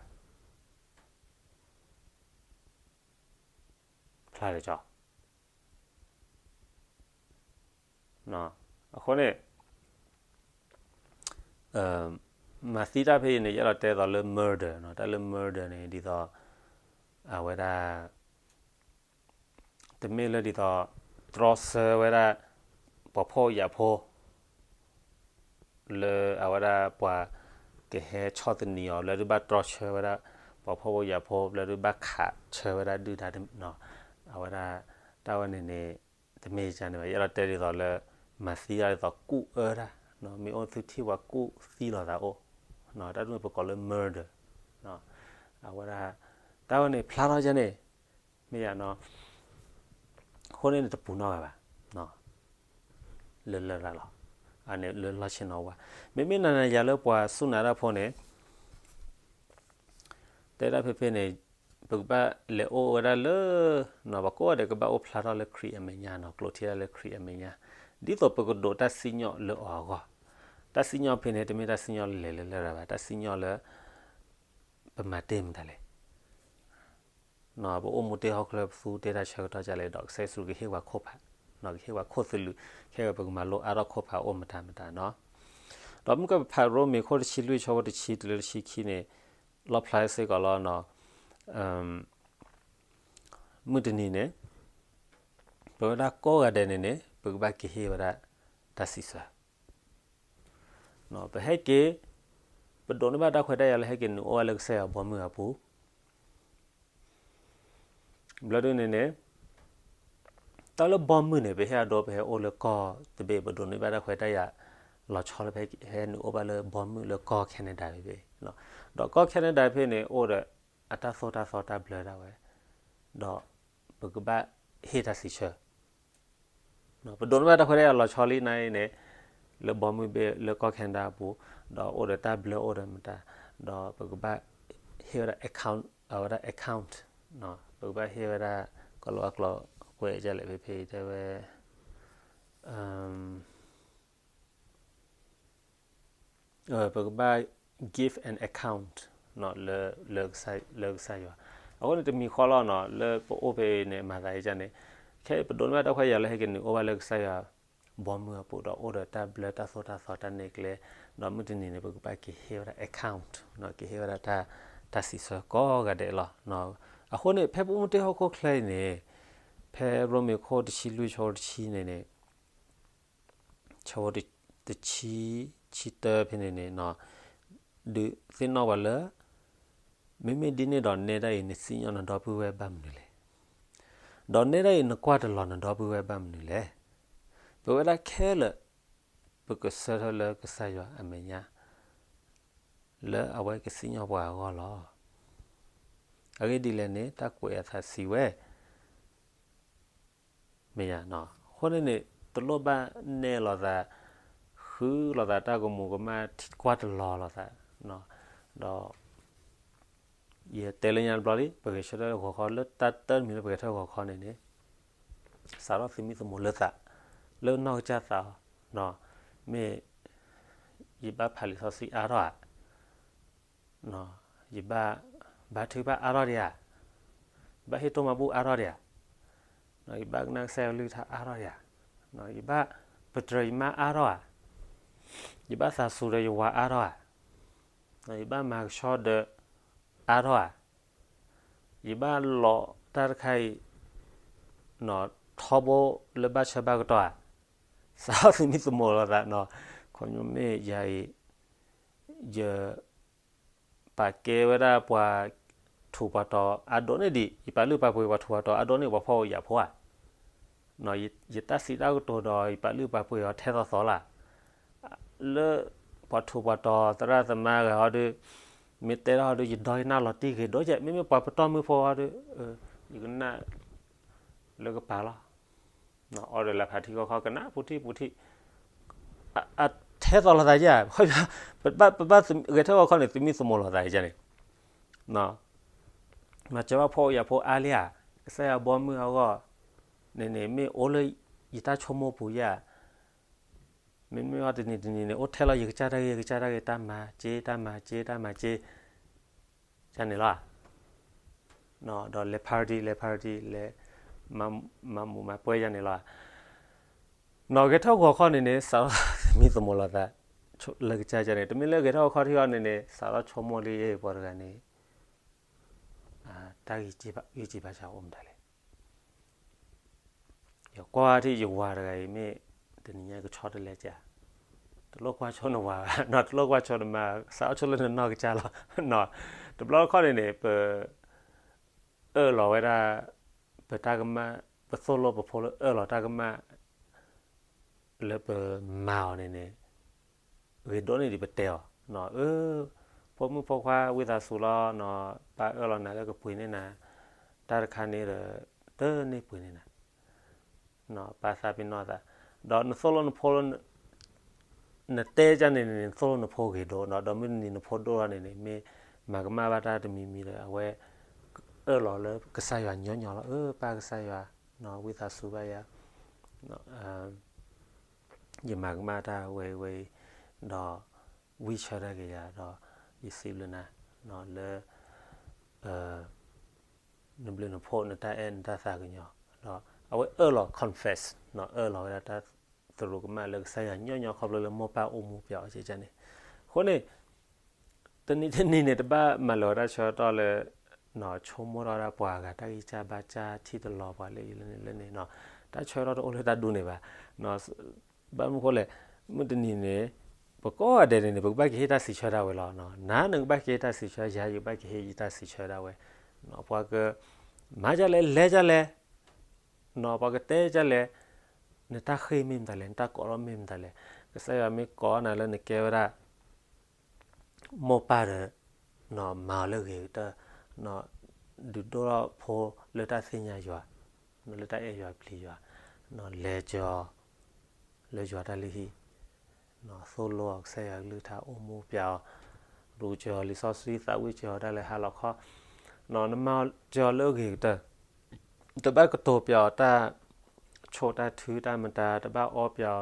ဖျါလၢကၠီ အဃိန့ၣ် မၤသံတၢ်ဖဲအံၤန့ၣ် ယအဲၣ်ဒိးတဲသိးလၢ murder နီၤ, တၢ်လၢ murder န့ၣ် ဒ်သိး အဝဲဒၣ် တမ့ၢ်လၢဒ်သိး တြီဆၢဝဲဒၣ် ပှၤဖှီၣ်ယာ်ဖိ လၢအဝဲဒၣ်ပှၤကဟဲဆီၣ်သနံးအီၤ လၢဒုးဘၣ်တြီဆၢဝဲဒၣ် ပှၤဖှီၣ်ဖိယာ်ဖိ လၢဒုးဘၣ်ခးဆၢဝဲဒၣ်ဒုၣ်ဒါ အဝဲဒၣ် တၢ်ဝဲန့ၣ်န့ၣ် တမ့ၢ်ကန့ၣ်ဘၣ်, ယအဲၣ်ဒိးတဲဒ်သိးလၢ မၤသံတၢ်ဒ်သိးကူၣ်အၢတၢ်, မ့ၢ်အိၣ်သုထံၣ်ပှၤကူၣ်သံလိာ်သးအိၣ်, တၢ်ဒ်န့ၣ်ပကိးလၢ murder, အဝဲဒၣ် တၢ်ဝဲန့ၣ်ဖျါထီၣ်ကန့ၣ် မ့ၢ်ယါနီၤ, အဃိန့ၣ်န့ၣ်တပူၤနီတဂၤဘၣ် လၢလရာ်လီၤ, အန့ၣ်လၢလီၢ်ဆ့ၣ်နီၤဝါ, မ့မ့ၢ်နၤနၤယၤလၢပှၤစူၢ်နာ်တၢ်ဖိန့ၣ် တဲဒၣ်ဖဲဖဲန့ၣ် ပကဘၣ်လဲၤအိၣ်ဝဲဒၣ်လၢ ပှၤကိးဂၤဒဲးကဘၣ်အိၣ်ဖျါထီၣ်လၢခရံာ်အမဲာ်ညါနီၤ, ကျိးထီၣ်လၢခရံာ်အမဲာ်ညါ, ဒ်သိးပကဒိးတၢ်စံၣ်ညီၣ်လၢအီၤအဂီၢ်, တၢ်စံၣ်ညီၣ်ဖဲန့ၣ် တမ့ၢ်တၢ်စံၣ်ညီၣ်လၢလဲၤလၢလရာ်ဘၣ်, တၢ်စံၣ်ညီၣ်လၢ ပမၤတ့ၢ်မတၤလဲၣ် ပအိၣ်မူတ့ၢ်ဟီၣ်ခိၣ်ချၢ ပသူတ့ၢ်တၢ်ဆၢကတီၢ်ဒ်လဲၣ်ဒီး ကစၢ်ယ့ၣ်ၡူးကဟ့ၣ်ပှၤခိၣ်ဖး, ကဟ့ၣ်ပှၤခိၣ်သလုး, ခဲအံၤပကမၤလိအါထီၣ်ခိၣ်ဖးအိၣ်မတၤမတၤနီၤ, ဒီးမုၢ်ကပဖးရိမ့ၤခိၣ်တဆံလွံၢ်ဆၢဖိတဆံတုၤလၢတဆံခံန့ၣ် လီၣ်ဖျါစ့ၢ်ကီးလီၤနီၤ, မုၢ်တနံၤန့ၣ် ပဝဲဒၣ်ကိးဂၤဒဲးန့ၣ်န့ၣ် ပကဘၣ်က့ၤဟ့ၣ်ဝဲဒၣ်တၢ်စံးဆၢ ပဟဲက့ၤ ပဒိးန့ၢ်ဘၣ်တၢ်ခွဲးတၢ်ယာ်လၢဟဲက့ၤနုာ်အိၣ်ဝဲလၢကစၢ်ယွၤဘီမုၢ်အပူၤ ဘျီဒုန့ၣ်န့ၣ် တၢ်လၢဘီမုၢ်န့ၣ် ပဟ့ၣ်အဒိ ပဟဲအိၣ်လၢကီၢ်တဘ့ၣ် ပဒိးန့ၢ်ဘၣ်တၢ်ခွဲးတၢ်ယာ် လီၤဆီလၢပဟဲနုာ်အိၣ်ဘၣ်လၢဘီမုၢ်လၢကီၢ် Canada ဖဲဖဲ ဒီးကီၢ် Canada ဖဲန့ၣ် အိၣ်ဒီးအတၢ်သိၣ်တၢ်သီတၢ်ဘျၢဒၣ်ဝဲ ဒီးပကဘၣ်ဟ့ၣ်တၢ်စံးဆၢ ပဒိးန့ၢ်ဘၣ်တၢ်ခွဲးတၢ်ယာ်လီၤဆီလံန့ၣ်န့ၣ် လၢဘီမုၢ်ဘ့ၣ်လၢကီၢ် Canada အပူၤ ဒီးအိၣ်ဒီးတၢ်ဘျၢအိၣ်ဒီးမတၤ ဒီးပကဘၣ်ဟ့ၣ်ဝဲဒၣ် account အဝဲဒၣ် account ပကဘၣ်ဟ့ၣ်ဝဲဒၣ် ကီၤလၤဝါကျိာ်ကွဲးဒ်လဲၣ်ဖဲဖဲတဲဝဲ ပကဘၣ် give an account လၢကစၢ်ယွၤ အဃိန့ၣ်တမံၤဃီလီၤနီၤ လၢပအိၣ်ဖဲအံၤန့ၣ် မၤသးဒ်န့ၣ် ခဲအံၤပဒိးန့ၢ်ဘၣ်တၢ်ခွဲးတၢ်ယာ်လၢဟဲက့ၤနုာ်အိၣ်ဘၣ်လၢကစၢ်ယွၤ ဘီမုၢ်အပူၤဒီးအိၣ်ဒီးတၢ်ဘျၢတၢ်သိၣ်တၢ်သီတၢ်နဲၣ်ကျဲ ဒီးမုၢ်တနံၤန့ၣ် ပကဘၣ်က့ၤဟ့ၣ်ဝဲဒၣ် account က့ၤဟ့ၣ်ဝဲဒၣ်တၢ်စံးဆၢကိးဂၤဒဲးလီၤ. အဃိန့ၣ် ဖဲပအိၣ်မူတ့ၢ်ဟီၣ်ခိၣ်ချၢအံၤန့ၣ် ဖဲရိမ့ၤခိၣ်တဆံလွံၢ်ဆၢဖိတဆံန့ၣ်န့ၣ် ဆၢဖိတဆံ ဆံတၢဖဲန့ၣ်န့ၣ် ဒုးသ့ၣ်နီၣ်ပှၤလၢ မ့မ့ၢ်ဒ်န့ၣ်ဒီးနဲဒၣ်အံၤ နစံၣ်ညီၣ်နဒီပုၢ်ဝဲၢ်ဘၣ်မနုၤလဲၣ်. ဒီးနဲဒၣ်အံၤ နကွၢ်တလီၤနဒီပုၢ်ဝဲၢ်ဘၣ်မနုၤလဲၣ်. ပဝဲဒၣ်ခဲလၢာ် ပကဆၢထၢၣ်လၢကစၢ်ယွၤအမဲာ်ညါ လၢအဝဲကစံၣ်ညီၣ်ပှၤအဂီၢ်လီၤ. အဂ့ၢ်ဒ်လဲၣ်န့ၣ် တၢ်ကွဲးအသးစံးဝဲ မ့ၢ်ယါနီၤ. အဃိန့ၣ်န့ၣ် တလိၣ်ဘၣ်နဲလိာ်သး, ဃုလိာ်သးတၢ်ကမူၤကမၣ် ကွၢ်တလီၤလိာ်သး, ဒီး ယတဲလၢညါတဘျီလံ, ပဂဲၤဆၢထၢၣ်ဂီၤခီ လၢတၢ်တမံၤလၢပဂဲၤထၢၣ်ဂီၤခီန့ၣ်န့ၣ် စးထီၣ်သမံသမိးလၢသး, လၢနီၢ်ကစၢ်သးအီၤ, မ့ၢ်ယဘၣ်ဖးလံာ်စီဆှံအါထီၣ်ဧါ, ယဘၣ် ဘါထုကဖၣ်အါထီၣ်ဒံးဧါ, ယဘၣ်ဟ့ၣ်တိၢ်မၤဘူၣ်အါထီၣ်ဒံးဧါ, ယဘၣ်ကနၣ်ကစၢ်ယွၤကလုၢ်ကထါအါထီၣ်ဒံးဧါ, ယဘၣ်ပတြၢၤယမါအါထီၣ်ဧါ, ယဘၣ်သးစူၤဒီးယဝၤအါထီၣ်ဧါ, ယဘၣ်မၤကဆှီဒီးအါထီၣ်ဧါ, ယဘၣ်လီၤတၢ်တခါအံၤ ထီဘိလၢဘၣ်ဆၢဘၣ်ကတီၢ်ဧါ, စးထီၣ်သမံသမိးလိာ်သးနီၤ, ခီဖျိမ့ၢ်ယၤအံၤ ယ ပာ်ကဲဝဲဒၣ်ပှၤထူးပှၤတီၤအါဒိၣ်န့ၣ်ဒံး ယပာ်လုၢ်ပာ်ပှ့ၤပှၤထူးပှၤတီၤအါဒိၣ်န့ၣ် ပှၤဖှီၣ်ဖိယာ်ဖိဧါ, ယတၢ်စံးတၢ်ကတိၤဒီး ယပာ်လုၢ်ပာ်ပှ့ၤအီၤထဲသိးသိးလၢ်, လၢပှၤထူးပှၤတီၤသရၣ်သမါဂၤဟီဒီး မ့ၢ်တဲထီၣ်ဟီဒီး ယဒီယနၢ်လီၤတံၢ်ဂ့ၤဒိၣ်ကဲး, မ့မ့ၢ်ပှၤပတီၢ်မုၢ်ဖိဟီဒီး ယကနၣ်လၢကပၤလီၤ. အီဒီးလၢဖးထံဃီခီကနၣ်ပူၤထံၣ်ပူၤထံၣ်, အထဲသိးလိာ်သးယါ, ပဘၣ်ဂဲၤထၢၣ်ဂီၤခီန့ၣ် သမံသမိးလိာ်သးယါန့ၣ်, မၤစၢၤဘၣ်ဖှီၣ်ဖိယာ်ဖိအါလံဧါ, ကစၢ်ယွၤဘီမုၢ်အဂီၢ်န့ၣ်န့ၣ် မ့ၢ်အိၣ်လၢယတၢ်ဆိကမိၣ်ပူၤယါ, မ့မ့ၢ်အီၤတနံၤတနံၤန့ၣ် အိၣ်ထဲလီၤယကစၢ်တၢ်ဂ့ၢ် ယကစၢ်တၢ်ဂ့ၢ် တၢ်မၤစ့ တၢ်မၤစ့ တၢ်မၤစ့ ယါန့ၣ်လီၤ. ဒီးလဲၤ party လဲၤ party လဲၤ မၤမူးမၤပွဲယါန့ၣ်လီၤ. နီၢ်ဂဲၤထီၣ်ဂီၤခီန့ၣ်န့ၣ် စးထီၣ်သမံသမိးလိာ်သး လၢကစၢ်ယါန့ၣ်, တမ့ၢ်လၢဂဲၤထီၣ်ဂီၤခီထံအီၤန့ၣ်န့ၣ် စးထီၣ်ဆိကမိၣ်လၢယပှၤတဂၤန့ၣ် တၢ်ဂံၢ်စၢ်ဘါစၢ်အိၣ်မတၤလဲၣ်. ယကွၢ်ထံၣ်ယဝၤတဂၤအံၤမ့ၢ် တနံၤညါကဆီတလဲကၢ်, တလိၣ်ကွၢ်ဆိနဝၤဘၣ်, တလိၣ်ကွၢ်ဆိနမါ, စးထီၣ်ဆိလၢနနီၢ်ကစၢ်လီၤ. တဘျီတခီၣ်န့ၣ်န့ၣ် ပ အၢၣ်လီၤဝဲဒၣ် ပတၢ်ကမၣ်, ပသိၣ်လိပဖိလၢအၢၣ်လီၤတၢ်ကမၣ် လၢပမၤအီၤန့ၣ်န့ၣ် ဂ့ၤဒိၣ်န့ၢ်ဒံးပတဲအီၤ, အၢ ဖိမုၣ်ဖိခွါဝံသးစူၤလီၤ, ပၢ်အၢၣ်လီၤနၤလၢကပှ့ၤန့ၢ်နၤ တၢ်တခါန့ၣ်ဒီး တန့ၢ်ပှ့ၤန့ၢ်နၤ ပၢ်သးပ့ၤနီၣ်သး, ဒီးနသိၣ်လိနဖိ နတဲကၢ်န့ၣ်န့ၣ် နသိၣ်လိနဖိဂ့ၤဒိၣ်, ဒီးမုၢ်တနံၤနဖိဒိၣ်ထီၣ်န့ၣ်န့ၣ် မ့ၢ်မၤကမၣ်ဘၣ်တၢ်တမံၤမံၤဒီး အဝဲအၢၣ်လီၤလၢကစၢ်ယွၤညီညီလီၤ, အၢ ပၢ်ကစၢ်ယွၤ ဝံသးစူၤဘၣ်ယၤ ယမၤကမၣ်တၢ်ဝဲအံၤဝဲအံၤ, ဒီးဝံဆၢတၢ်က့ၤယၤ, ဒီးယစံးဘျုးနၤလၢ နဘျုးနဖှိၣ် နတၢ်အဲၣ် နတၢ်သးကညီၤ, ဒီးအဝဲအၢၣ်လီၤ confess အၢၣ်လီၤဝဲဒၣ်တၢ်သရူးကမၣ်လၢကစၢ်ယွၤညီညီ ခီဖျိလၢမိၢ်ပၢ်အိၣ်မူပျဲအီၤကဲန့ၣ်. အဃိန့ၣ် တနံၤတနံၤန့ၣ် တဘၣ်မၤလၢာ်ဝဲတၢ်ဆၢကတီၢ်လၢ ဆိကမိၣ်ထီၣ်ဝဲဒၣ်ပှၤဂၤတၢ်ဂံၢ်စၢ်ဘါစၢ် ထံၣ်တလီၤပှၤလၢအံၤလၢန့ၣ်လၢန့ၣ်, တၢ်ဆၢကတီၢ်တအိၣ်လၢတၢ်ဒူန့ၣ်ဘၣ်. ဘၣ်မနုၤဃိလဲၣ်, မုၢ်တနံၤန့ၣ် ပကိးဂၤဒဲးန့ၣ်န့ၣ် ပကဘၣ်ကဟ့ၣ်တၢ်စံးဆၢဒၣ်ဝဲလီၤ. နၤနကဘၣ်ကဟ့ၣ်တၢ်စံးဆၢ, ယၤယကဘၣ်ကဟ့ၣ်ယတၢ်စံးဆၢဒၣ်ဝဲ, ပှၤကမၤဒ်လဲၣ် လဲၤဒ်လဲၣ်, ပှၤကတဲဒ်လဲၣ်, နတၢ်ဃ့ၢ်မ့ၢ်မတၤလဲၣ်, နတၢ်ကိးထီၣ်မ့ၢ်မတၤလဲၣ်. ကစၢ်ယွၤမ့ၢ်ကိးနၤလၢနကဲဝဲဒၣ် မိၢ်ပၢ်ဒီး မၤအီၤလၢအဂ့ၤကတၢၢ်, ဒုးဒိၣ်ထီၣ်ဖိလၢတၢ်သ့ၣ်ညါယွၤ, လၢတၢ်အဲၣ်ယွၤပျံၤယွၤ, လဲၤစၢၤအီၤ လၢယွၤတၢ်လုၢ်ဟံၣ်, သိၣ်လိအီၤကစၢ်ယွၤကလုၢ်ကထါ အိၣ်မူပျဲအီၤ, ရူးစၢၤအီၤလံာ်စီဆှံ သးဝံၣ်စၢၤအီၤတၢ်လၢဟါလီၤခီ, နမၤစၢၤအီၤလၢအဂ့ၤကတၢၢ်, တဘၣ်ကတိၤပျဲအီၤတၢ်ဆိၣ်တၢ်ထုတၢ်မတၤ, တဘၣ်အီပျဲ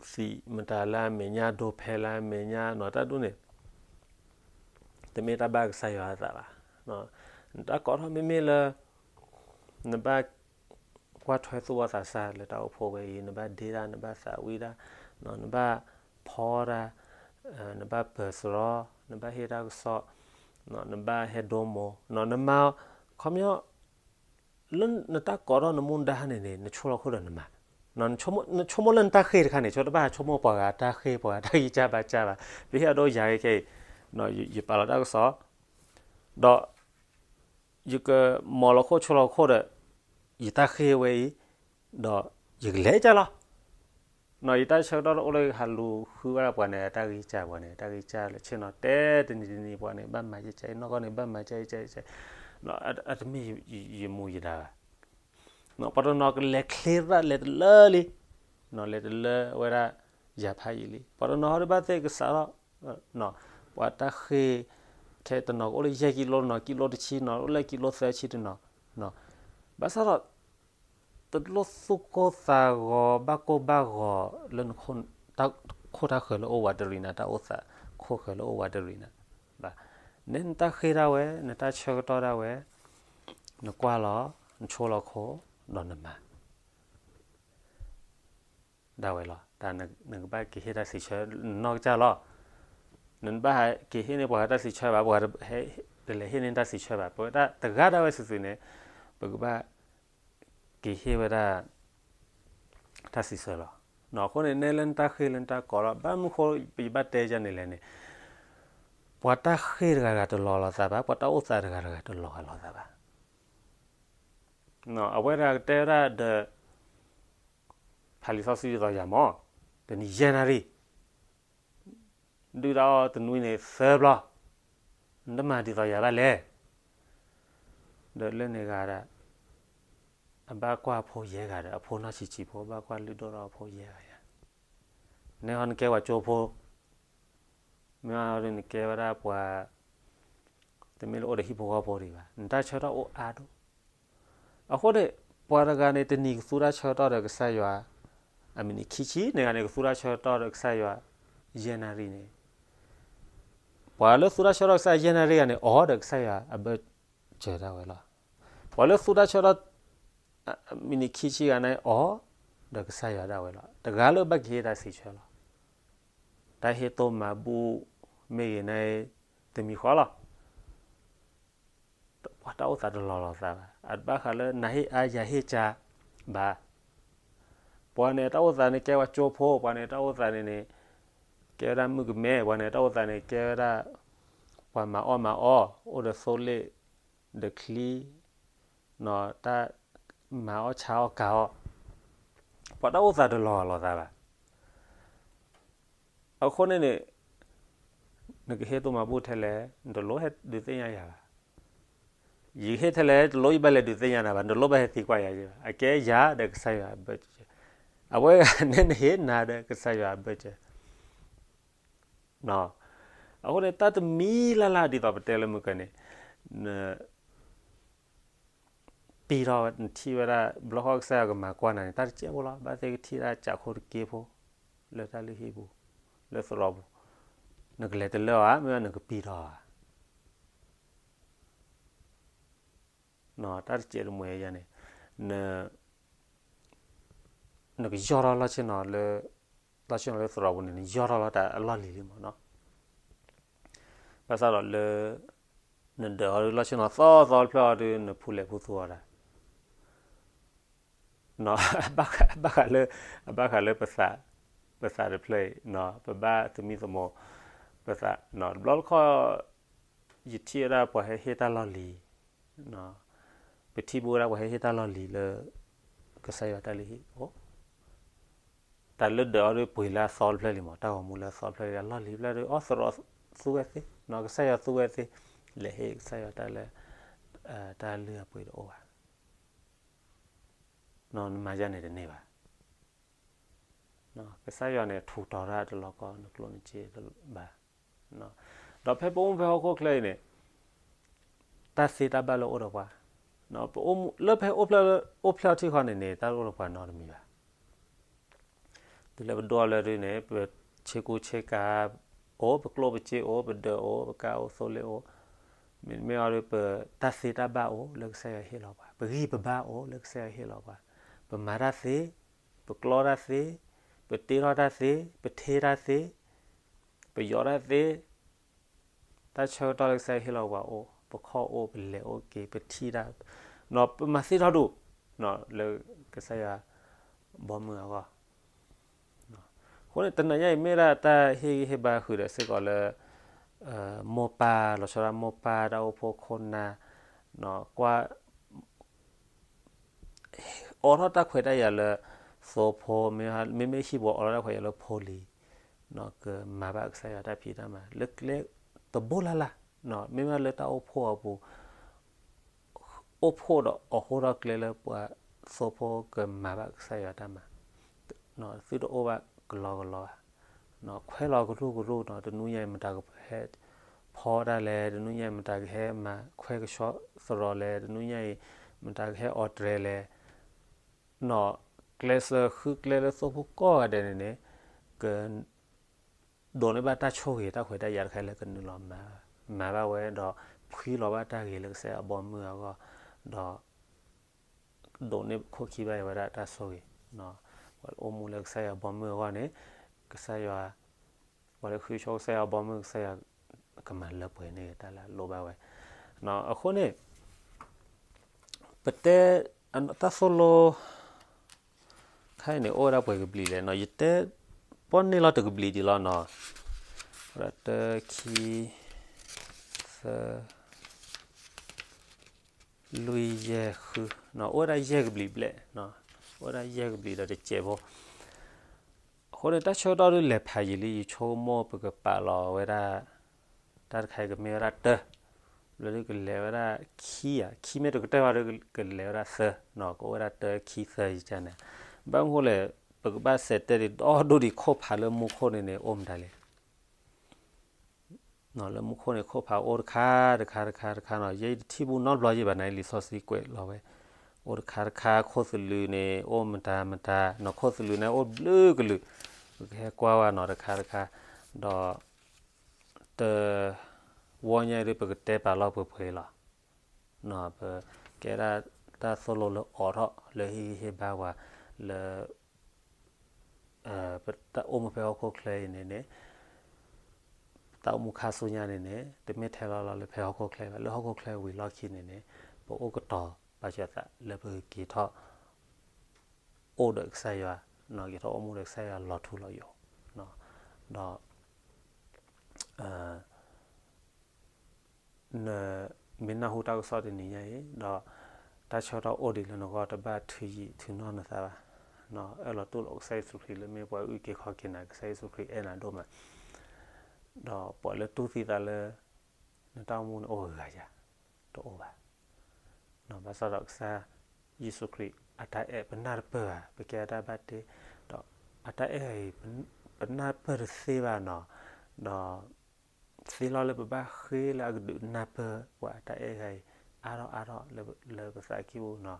အီၤ သံးမတၤလၢအမဲာ်ညါ, ဒိးဖဲလၢအမဲာ်ညါနီၤ, တၢ်ဒ်န့ၣ် တမ့ၢ်တၢ်ဘၣ်ကစၢ်ယွၤအသးဘၣ်. နတၢ်ကိးထီၣ်မ့မ့ၢ်လၢ နဘၣ်ကွၢ်ထွဲသူၣ်ဘီၣ်သးစၢ်လၢတၢ်အိၣ်ဖှိၣ်ဝဲအံၤ, နဘၣ်ဒ့တၢ်, နဘၣ်ဖီတၢ်, နဘၣ်ပၢၤစရီ, နဘၣ်ဟ့ၣ်တၢ်ကစီၣ်, နဘၣ်ဟဲဒိမိၢ်, နမၤ ခီပညီ လၢနတၢ်ကိးထီၣ်နမူဒါန့ၣ်န့ၣ် နဆိလီၤခိၣ်ဒီးနမၤ, နဆိကမိၣ်လၢနတၢ်ဃ့ၢ်တခါန့ၣ် ဆိတဘၣ်ဆိကမိၣ်ပှၤဂၤတၢ်ဃ့ၢ် ပှၤဂၤတၢ်ဂံၢ်စၢ်ဘါစၢ်ဘၣ်. ပဟ့ၣ်အဒိယၤခဲအံၤ ယပာ်လီၤတၢ်ကစီၣ် ဒီး ယကမၤလီၤခိၣ်ဆိလီၤခိၣ်ဒီး ယတၢ်ဃ့ၢ်ဝဲအံၤ, ဒီးယကလဲၤကၢ်လီၤ. ယတၢ်ဆၢကတီၢ်တအိၣ်လၢယကဟးလူၤဃုဝဲဒၣ်ပှၤန့ၣ် တၢ်ဂံၢ်စၢ်ပှၤန့ၣ် တၢ်ဂံၢ်စၢ်လၢဆ့ၣ်နီၤ တဲတနံၤတနံၤပှၤန့ၣ် ဘၣ်မၤကဲကဲအံၤ နီၢ်ကီၢ်န့ၣ် ဘၣ်မၤကဲကဲကဲ, အတမ့ၢ်ယမူယဒါဘၣ်. ပှၤတနီၤကလဲၤချ့သၣ်လဲၤတလၢလံ, လဲၤတလၢဝဲဒၣ်ယၤဖးယံာ်လံ. ပှၤတနီၤဟီဒုးဘၣ်သ့ၣ်ကစးထီၣ် ပှၤတၢ်ဃ့ၢ် ထဲတနီၤကအိၣ်လၢယဲၢ်ကံလိတနီၤ ကံလိတဆံနီၤ အိၣ်လၢကံလိသၢဆံတနီၤ, ဘၣ်ဆၣ်ဒီး တလိၣ်သူၣ်ကိၢ်သးဂီၤဘၣ်ကိၢ်ဘၣ်ဂီၤလၢနခိၣ်တၢ်ဃၢၤလၢအိၣ်ဝးတရံးနၤ တၢ်အိၣ်သးခိၣ်ဃၢၤလၢအိၣ်ဝးတရံးနၤဘၣ်. နဲနတၢ်ဃ့ၢ်ဒၣ်ဝဲ နတၢ်ဆၢကတီၢ်ဒၣ်ဝဲ နကွၢ်လီၤ, နဆိလီၤခိၣ်, ဒီးနမၤ ဒၣ်ဝဲလီၤ. တၢ်နကဘၣ်က့ၤဟ့ၣ်တၢ်စံးဆၢနနီၢ်ကစၢ်လီၤ. နဘၣ်ဟဲက့ၤဟ့ၣ်န့ၢ်ပှၤတၢ်စံးဆၢဘၣ်, ပှၤတလဲၤဟ့ၣ်န့ၢ်တၢ်စံးဆၢဘၣ်. ပဝဲဒၣ်တဂၤဒၣ်ဝဲစုာ်စုာ်န့ၣ် ပကဘၣ်က့ၤဟ့ၣ်ဝဲဒၣ် တၢ်စံးဆၢလီၤ. အဃိန့ၣ် နဲလၢနတၢ်ဃ့ၢ်လၢနတၢ်ကီလီၤ. ဘၣ်မနုၤဃိယဘၣ်တဲယၤန့ၣ်လဲၣ်န့ၣ်, ပှၤတၢ်ဃ့ၢ်တဂၤတဂၤတလီၤလိာ်သးဘၣ်, ပှၤတၢ်အိၣ်သးတဂၤတဂၤတလီၤဂာ်လိာ်သးဘၣ်. အဝဲတဂၤကတဲဝဲဒၣ်ဒီး ဖးလံာ်စီဆှံဒ်သိးယၤမး, တနံၤယဲၢ်နၣ်ရံၣ်, ဒုၣ်တၢ်အီၣ်တနွံန့ၣ်သၢဘျီ, နတမၤဒ်သိးယၤဘၣ်လဲၣ်. ဒီးလၢန့ၣ်ဂၤဒၣ် အဘၣ်ကွၢ်အဖိယဲၢ်ဂၤဒီး အဖိနီၢ်ဆံးဆံးဖိ ဘၣ်ကွၢ်လုၢ်ဒိၣ်ထီၣ်အဖိယဲၢ်ဂၤယၤ, နဲဟီနကဲပှၤကၠိဖိ, မ့ၢ်ဟီနကဲဝဲဒၣ်ပှၤ တမ့ၢ်လၢအိၣ်ဒီးဟံၣ်ဖိဃီဖိဒံးဘၣ်, နတၢ်ဆၢကတီၢ်အိၣ်အါဒိၣ်. အဃိန့ၣ် ပှၤတဂၤန့ၣ် တနံၤကသူတၢ်ဆၢကတီၢ်ဒီးကစၢ်ယွၤ အမံးနံးခံဆံ, န့ၢ်ဂၤန့ၣ် ကသူတၢ်ဆၢကတီၢ်ဒီးကစၢ်ယွၤ ယဲၢ်နၣ်ရံၣ်န့ၣ်, ပှၤလၢသူတၢ်ဆၢကတီၢ်ကစၢ်ယွၤယဲၢ်နၣ်ရံၣ်ဂၤန့ၣ် အိၣ်ဒီးကစၢ်ယွၤအဘၢၣ်စၢၤဒၣ်ဝဲလီၤ. ပှၤလၢသူတၢ်ဆၢကတီၢ် မံးနံးခံဆံဂၤန့ၣ် အိၣ်ဒီးကစၢ်ယွၤဒၣ်ဝဲလီၤ. တဂၤလၢဘၣ်ကဟ့ၣ်တၢ်စံးဆၢလီၤ. တၢ်ဟ့ၣ်သိၣ်မၤဘူၣ်မ့ၢ်ဂ့ၤန့ၣ် တမံၤဃီလီၤ. ပှၤတၢ်အိၣ်သးတလီၤလိာ်သးဘၣ်. အတဘၣ်ဃးလၢနဟ့ၣ်အါယၤဟ့ၣ်ကၢဘၣ်. ပှၤန့ၣ်တၢ်အိၣ်သးန့ၣ်ကဲဝဲကၠိဖိ, ပှၤန့ၣ်တၢ်အိၣ်သးန့ၣ်န့ၣ် ကဲဝဲဒၣ်မုၣ်ကမဲ, ပှၤန့ၣ်တၢ်အိၣ်သးန့ၣ်ကဲဝဲဒၣ် ပှၤမၤအီၣ်မၤအီ, အိၣ်ဒီးသိလ့ၣ်ဒီးချံ, တၢ်မၤအီၣ်ဆါအီၣ်ကၤအီၣ်, ပှၤတၢ်အိၣ်သးတလီၤလိာ်သးဘၣ်. အဃိန့ၣ်န့ၣ် နကဟ့ၣ်သိၣ်မၤဘူၣ်ထဲလဲၣ်, နတလိၣ်ဟဲဒုးသ့ၣ်ညါယၤဘၣ်. ယဟ့ၣ်ထဲလဲၣ် တလိၣ်ယဘၣ်လဲၤဒုးသ့ၣ်ညါနၤဘၣ်, နတလိၣ်ဘၣ်ဟဲသံကွၢ်ယၤဘၣ်. အကဲယၤဒီးကစၢ်ယွၤအဘၢၣ်စၢၤ, အဝဲဂၤန့ၣ်နဟ့ၣ်နၤဒီးကစၢ်ယွၤအဘၢၣ်စၢၤ. အဃိန့ၣ် တၢ်တမံၤလၢ်လၢ်ဒ်သိးပတဲလၢမုၢ်ကၢန့ၣ် န ပံၢ်ထီၣ်နထံၣ်ဝဲဒၣ် ဘျီဃီကစၢ်ယွၤကမၤကွၢ်နၤန့ၣ် တၢ်တစဲးဖိလီၤ. ဘၣ်သ့ၣ်ကထံၣ်ဒၣ်ကးခိၣ်တက့ဖိ လၢတၢ်လုၢ်ဟံၣ်ပူၤ လၢသရိာ်ပူၤ, နကလဲၤတလၢအီၤဧါ, မ့ၢ်နကပံၢ်ထီၣ်ဧါ. တၢ်တစဲးတမှဲၤယၤန့ၣ် န နကယီၢ်ထီၣ်လီၢ်ဆ့ၣ်နီၤလၢ လီၢ်ဆ့ၣ်နီၤလၢသရိာ်ပူၤန့ၣ် နယီၢ်ထီၣ်လီၤတၢ်အလီၢ်လံၤလံမးနီၤ. ဘၣ်ဆၣ်ဒီးလၢ နဒၢးအီၤဒုး လီၢ်ဆ့ၣ်နီၤသီသီတဖျၢၣ်အီၤဒုး နဖူလဲၣ်ဖူသူအီၤဒၣ် ဘၣ်ဃးလၢ အဘၣ်ဃးလၢပသး ပသးတဖျၢၣ်အံၤ ပဘၣ်သမံသမိးပသး တဘျီတခီၣ် ယထံၣ်ဝဲဒၣ်ပှၤဟဲဟ့ၣ်တၢ်လီၢ်လံၤ ပထံၣ်ဘၣ်ဝဲဒၣ်ပှၤဟဲဟ့ၣ်တၢ်လီၢ်လံၤလၢ ကစၢ်ယွၤတၢ်လုၢ်ဟံၣ်အိၣ် တၢ်လၢဒၢးအီၤဒုးပှ့ၤလၢအသီတဖျၢၣ်လံမး တၢ်ဂီၤမူလၢအသီတဖျၢၣ်လံ အလီၢ်လံၤဖျၢၣ်ဒုး အီသရိာ်သူဝဲသ့ ကစၢ်ယွၤသူဝဲသ့ လဲၤဟ့ၣ်ကစၢ်ယွၤတၢ်လၢ တၢ်လုၢ်အပှ့ၤတအိၣ်ဘၣ် နမၤယၤန့ၣ်တန့ၢ်ဘၣ် ကစၢ်ယွၤန့ၣ် ထူးတီၤတၢ်တလီၤကီနကျိၣ်နစ့ဘၣ်. ဒီးဖဲပအိၣ်မူဖဲဟီၣ်ခိၣ်ချၢအံၤန့ၣ် တၢ်သ့တၢ်ဘၣ်လၢအိၣ်ဒီးပှၤ ပအိၣ်မူလၢဖဲအိၣ်ဖျဲၣ်ထီၣ်ထံဃီန့ၣ်န့ၣ် တၢ်အိၣ်ဒီးပှၤနီတမံၤဘၣ်. တုၤလၢပဒိၣ်လၢဒုန့ၣ် ပဆ့ကူဆ့ကၤအိၣ် ပကျိၣ်ပစ့အိၣ် ပဒၢးအိၣ် ပကါအိၣ်သိလ့ၣ်အိၣ် မ့မ့ၢ်အီၤဒုး ပတၢ်သ့တၢ်ဘၣ်အိၣ်လၢကစၢ်ယွၤဟ့ၣ်လီၤပှၤ ပဂံၢ်ပဘါအိၣ်လၢကစၢ်ယွၤဟ့ၣ်လီၤပှၤ ပမၤတၢ်သ့ ပကျီတၢ်သ့ ပတ့ထီၣ်တၢ်သ့ ပထ့တၢ်သ့ ပယီၤတၢ်သ့ တၢ်ဆၢကတီၢ်လၢကစၢ်ယွၤဟ့ၣ်လီၤပှၤအိၣ် ပခီၣ်အိၣ် ပလဲၤအိၣ်က့ၤ ပထံၣ်တၢ် ပမၤသ့ထီၣ်ဒိၣ် လၢကစၢ်ယွၤဘီမုၢ်အဂီၢ် အဃိန့ၣ် တနၤညါအံၤမ့ၢ်ဒၣ်တၢ်ဟ့ၣ်ဂံၢ်ဟ့ၣ်ဘါဃုာ်ဒီးစ့ၢ်ကီးလၢ မိၢ်ပၢ် လီၤဆီဒၣ်မိၢ်ပၢ်တၢ်အိၣ်ဖှိၣ်ခိၣ်နၢ် ကွၢ် အိးထီၣ်တၢ်ခွဲးတၢ်ယာ်လၢ သိဖိ မ့မ့ၢ်ဟံၣ်ပူၤအိးထီၣ်တၢ်ခွဲးတၢ်ယာ်လၢဖိလံၤ ကမၤဘၣ်ကစၢ်ယွၤတၢ်ဖံးတၢ်မၤ လၢကျဲတဘိလၢ်လၢ် မ့မ့ၢ်လၢတၢ်အိၣ်ဖှိၣ်အပူၤ အိၣ်ဖှိၣ်ဒီးအိးထီၣ်ကျဲလၢပှၤသိဖိကမၤဘၣ်ကစၢ်ယွၤတၢ်မၤ သုတအိၣ်ဘၣ်ကလီကလီဘၣ် ခွဲးလီၤကရူၢ်ကရူၢ်နီၤ တနွံညါအံၤ မတၤကဟဲဖီတၢ်လဲၣ် တနွံညါအံၤ မတၤကဟဲမၤခွဲးကဆှီသရိာ်လဲၣ် တနွံညါအံၤ မတၤကဟဲအီၣ်တြဲၤလဲၣ် နီၤ ကျဲးစၢးဃုကျဲလၢသိဖိကိးဂၤဒဲးန့ၣ်န့ၣ် က ဒိးန့ၢ်ဘၣ်တၢ်ဆိၣ်ဂ့ၤတၢ်ခွဲးတၢ်ယာ်တခါလၢကနုာ်လီၤမၤ မၤဘၣ်ဝဲဒီး ဖှံလီၤဘၣ်တၢ်ဂ့ၤလၢကစၢ်ယွၤအဘီမုၢ်အဂီၢ် ဒီး ဒိးန့ၢ်ခိၣ်ခံဘၣ်အံၤဝဲဒၣ်တၢ်ဆိၣ်ဂ့ၤ, ပှၤလၢအိၣ်မူလၢကစၢ်ယွၤဘီမုၢ်အဂီၢ်န့ၣ် ကစၢ်ယွၤ, ပှၤလၢဃုဆိကစၢ်ယွၤဘီမုၢ်ကစၢ်ယွၤ ကမၤလၢပှဲၤန့ၢ်တၢ်လၢအလိၣ်ဘၣ်ဝဲ, အဃိန့ၣ် ပတဲ တၢ်သိၣ်လိ ခါအံၤန့ၣ် အိၣ်ဝဲဒၣ်ပှဲၤကဘျံးလဲၣ်နီၤ, ယတဲ ပီၣ်န့ၢ်လီၤတကဘျံးဒံးလီၤနီၤ, တၢ ခံ သၢ လွံၢ် ယဲၢ် ဃု, အိၣ်ဝဲဒၣ်ယဲၢ်ကဘျံးဘျဲၣ်, အိၣ်ဝဲဒၣ်ယဲၢ်ကဘျံးဒီးတစဲးဖိ, အဃိန့ၣ် တၢ်ဆၢကတီၢ်ဒုးလဲၤဖးယံာ်လံ ယဆိကမိၣ်ပကပာ်လီၤဝဲဒၣ် တၢ်တခါအံၤကမ့ၢ်ဝဲဒၣ်တၢ, လၢဒုးကလဲၤဝဲဒၣ်ခံဧါ, ခံမ့ၢ်တကတၢၢ်ဘၣ်ဒီးကလဲၤဝဲဒၣ်သၢ, ကအိၣ်ဝဲဒၣ်တၢ ခံ သၢ ယကန့ၣ်, ဘၣ်မနုၤဃိလဲၣ်, ပကဘၣ်စဲးတဲဒံးဒီဒူၣ်ဒံး ခိၣ်ဖးလၢမူခိၣ်န့ၣ်န့ၣ် အိၣ်မတၤလဲၣ် လၢမူခိၣ်န့ၣ် ခိၣ်ဖးအိၣ်တခါတခါတခါတခါနီၤ, ယဲယတထံၣ်ဘူးနီတဘျီယံၤဘၣ်န့ၣ် လံာ်စီဆှံကွဲးလီၤဝဲ, အိၣ်တခါတခါ ခိၣ်သလုးန့ၣ် အိၣ်မတၤမတၤနီၤ, ခိၣ်သလုးန့ၣ်အိၣ်ဘျုးကလုာ်, ပကဟဲကွၢ်ဝဲနီၤတခါတခါ, ဒီး တ ဝီညါအံၤဒ်ပကတဲပာ်လီၤပှဲၤပှဲၤလီၤ, ပကဲဒၣ်တၢ်သိၣ်လိလၢအိးထီၣ် လၢဟ့ၣ်ဂံၢ်ဟ့ၣ်ဘါပှၤ လၢ ပတၢ်အိၣ်မူဖဲဟီၣ်ခိၣ်ချၢအံၤန့ၣ်န့ၣ်, တၢ်အိၣ်မူခါဆူညါန့ၣ်န့ၣ် တမ့ၢ်ထဲလီၤလီၤလၢဖဲဟီၣ်ခိၣ်ချၢဘၣ်, လၢဟီၣ်ခိၣ်ချၢဝံၤလီၢ်ခံန့ၣ်န့ၣ် ပအိၣ်ကတီၤပာ်စၢၤသးလၢပကက့ၤထီၣ် အိၣ်ဒီးကစၢ်ယွၤ, က့ၤထီၣ်အိၣ်မူဒီးကစၢ်ယွၤလီၤထူလီၤယိာ်, ဒီး နမ့ၢ်နၢ်ဟူတၢ်ကစီၣ်တနံၤညါအံၤ ဒီးတၢ်ဆၢကတီၢ်အိၣ်ဒံးလၢနဂီၢ် တဘၣ်ထုးယံာ်ထုးနီၢ်နသးဘၣ်, အၢၣ်လီၤတူၢ်လိာ်ကစၢ်ယ့ၣ်ၡူးခရံာ်လၢမ့ၢ်ပှၤအုၣ်က့ၤခီၣ်က့ၤနၤ, ကစၢ်ယ့ၣ်ၡူးခရံာ်အဲၣ်နၤဒိၣ်မး, ဒီးပှၤလၢတူၢ်သံသးလၢ နတၢ်အိၣ်မူန့ၣ်အိၣ်ဂၤယၤ တအိၣ်ဘၣ်, ဘၣ်ဆၣ်ဒီးကစၢ်ယ့ၣ်ၡူးခရံာ်အတၢ်အဲၣ်ပနၢ်တပၢၢ်ဘၣ်, ပကဲအတၢ်ဘၣ်တ့, ဒီးအတၢ်အဲၣ်အံၤ ပနၢ်တပၢၢ်တသ့ဘၣ်နီၤ, ဒီး သ့လီၤလၢပဘၣ်ဃ့လၢအကဒုးနၢ်ပၢၢ်ပှၤအတၢ်အဲၣ်ဂၤအံၤ အါထီၣ်အါထီၣ်လၢပသးကံၢ်ပူၤနီၤ,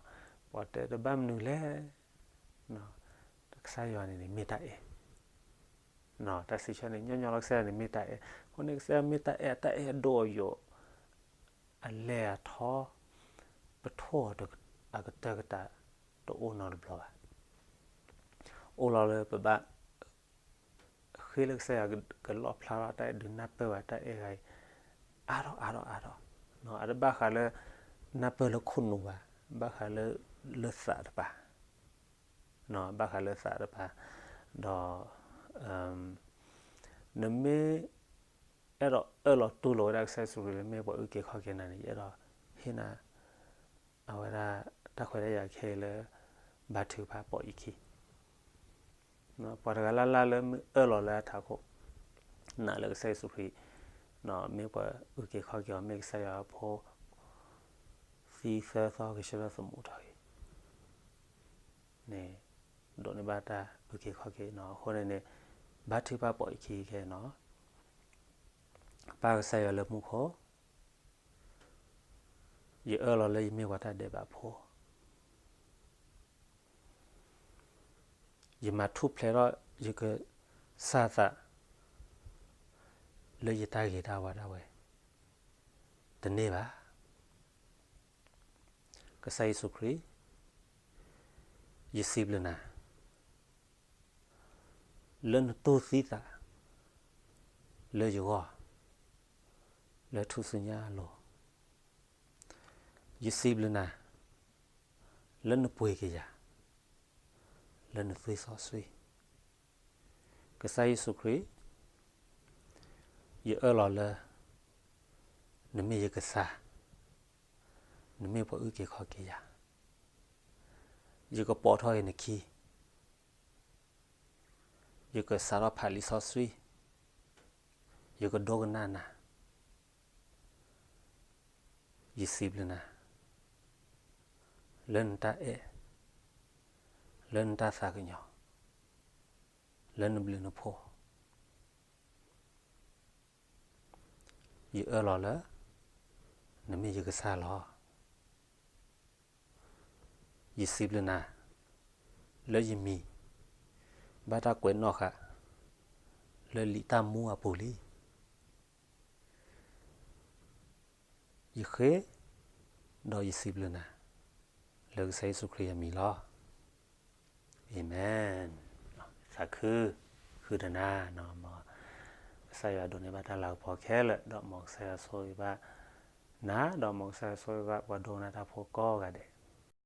ပှၤတဲတဘၣ်မနုၤလဲၣ်, ကစၢ်ယွၤန့ၣ်န့ၣ်မ့ၢ်တၢ်အဲၣ်, တၢ်စံးဆၢန့ၣ် ညီညီလီၤကစၢ်ယွၤန့ၣ်မ့ၢ်တၢ်အဲၣ်, အဃိန့ၣ်ကစၢ်ယွၤမ့ၢ်တၢ်အဲၣ် အတၢ်အဲၣ်အဒိၣ်အယိာ် အလဲၢ်အထီ ပထိၣ်အီၤအကတၢၢ်ကတၢၢ်တအိၣ်နီတဘျီဘၣ်, အိၣ်လီၤလၢပဘၣ် ဃ့လၢကစၢ်ယွၤကလီၣ်ဖျါထီၣ်တၢ်အဲၣ်ဒုးနၢ်ပၢၢ်ဘၣ်တၢ်အဲၣ်ဂၤအံၤ အါထီၣ်အါထီၣ်အါထီၣ်, အတဘၣ်ဃးလၢ နၢ်ပၢၢ်လၢခိၣ်နူာ်ဘၣ်, ဘၣ်ဃးလၢ လၢသးတပၤ, ဘၣ်ဃးလၢသးတပၤ, ဒီး နမ့ၢ် အဲၣ်ဒိးအၢၣ်လီၤတူၢ်လိာ်ဝဲဒၣ်ကစၢ်ယ့ၣ်ၡူးခရံာ်လၢမ့ၢ်ပှၤအုၣ်က့ၤခီၣ်က့ၤနၤန့ၣ် ယအဲၣ်ဒိးဟ့ၣ်နၤ အဝဲဒၣ်တၢ်ခွဲးတၢ်ယာ်ခဲအံၤလၢ ဘါထုကဖၣ်ပိာ်ယခံ, ပှၤတဂၤလၢ်လၢ်လၢမ့ၢ်အၢၣ်လီၤလၢအထးခိၣ် နာ်လၢကစၢ်ယ့ၣ်ၡူးခရံာ် မ့ၢ်ပှၤအုၣ်က့ၤခီၣ်က့ၤအီၤ မ့ၢ်ကစၢ်ယွၤအဖိ သံသၢသီ ကဆှၢထီၣ်သမူထီၣ်အံၤ န့ၣ် ဒိးန့ၢ်ဘၣ်တၢ်အုၣ်က့ၤခီၣ်က့ၤနီၤ. အဃိန့ၣ်န့ၣ် ဘါထုကဖၣ်ပိာ်ယခံခဲအံၤနီၤ, ပၢ်ကစၢ်ယွၤလၢမူခိၣ်, ယအၢၣ်လီၤလၢယမ့ၢ်ပှၤတၢ်ဒဲးဘးဖိ ယမၤထူၣ်ဖျဲးထီၣ်ယကစၢ်သး လၢယတၢ်ဂ့ၤတၢ်ဝါဒၣ်ဝဲ တန့ၢ်ဘၣ်. ကစၢ်ယ့ၣ်ၡူးခရံာ်, ယစံးဘျုးနၤ လၢနတူၢ်သံသးလၢယဂီၢ် လၢထူၣ်စုညါအလိၤ. ယစံးဘျုးနၤ လၢနပှ့ၤက့ၤယၤ လၢနသွံၣ်စီဆှံ. ကစၢ်ယ့ၣ်ၡူးခရံာ်, ယအၢၣ်လီၤလၢ နမ့ၢ်ယကစၢ်, နမ့ၢ်ပှၤအုၣ်က့ၤခီၣ်က့ၤယၤ. ယကပိာ်ထီၣ်က့ၤနခံ, ယကစးထီၣ်ဖးလံာ်စီဆှံ, ယကဒိကနၣ်နၤ. ယစံးဘျုးနၤ လၢနတၢ်အဲၣ်, လၢနတၢ်သးကညီၤ, လၢနဘျုးနဖှိၣ်. ယအၢၣ်လီၤလၢ နမ့ၢ်ယကစၢ်လီၤ. ယစံးဘျုးနၤ လၢယမံၤ ဘၣ်တၢ်ကွဲးနီၣ်ဃာ် လၢလံာ်တၢ်မူအပူၤလံ. ယဃ့ ဒီးယစံးဘျုးနၤ လၢကစၢ်ယ့ၣ်ၡူးခရံာ်အမံၤလီၤ. အၤမ့ၣ်. သးခု, ဃုာ်ဒီးနၤ, မ်ကစၢ်ယွၤဒိးန့ၢ်ဘၣ်တၢ်လၤကပီၤခဲလၢာ်, ဒီးမ်ကစၢ်ယွၤဆိၣ်ဂ့ၤဘၣ်နၤ, ဒီးမ်ကစၢ်ယွၤဆိၣ်ဂ့ၤဘၣ်ပှၤဒိကနၣ်တၢ်ဖိကိးဂၤဒဲး.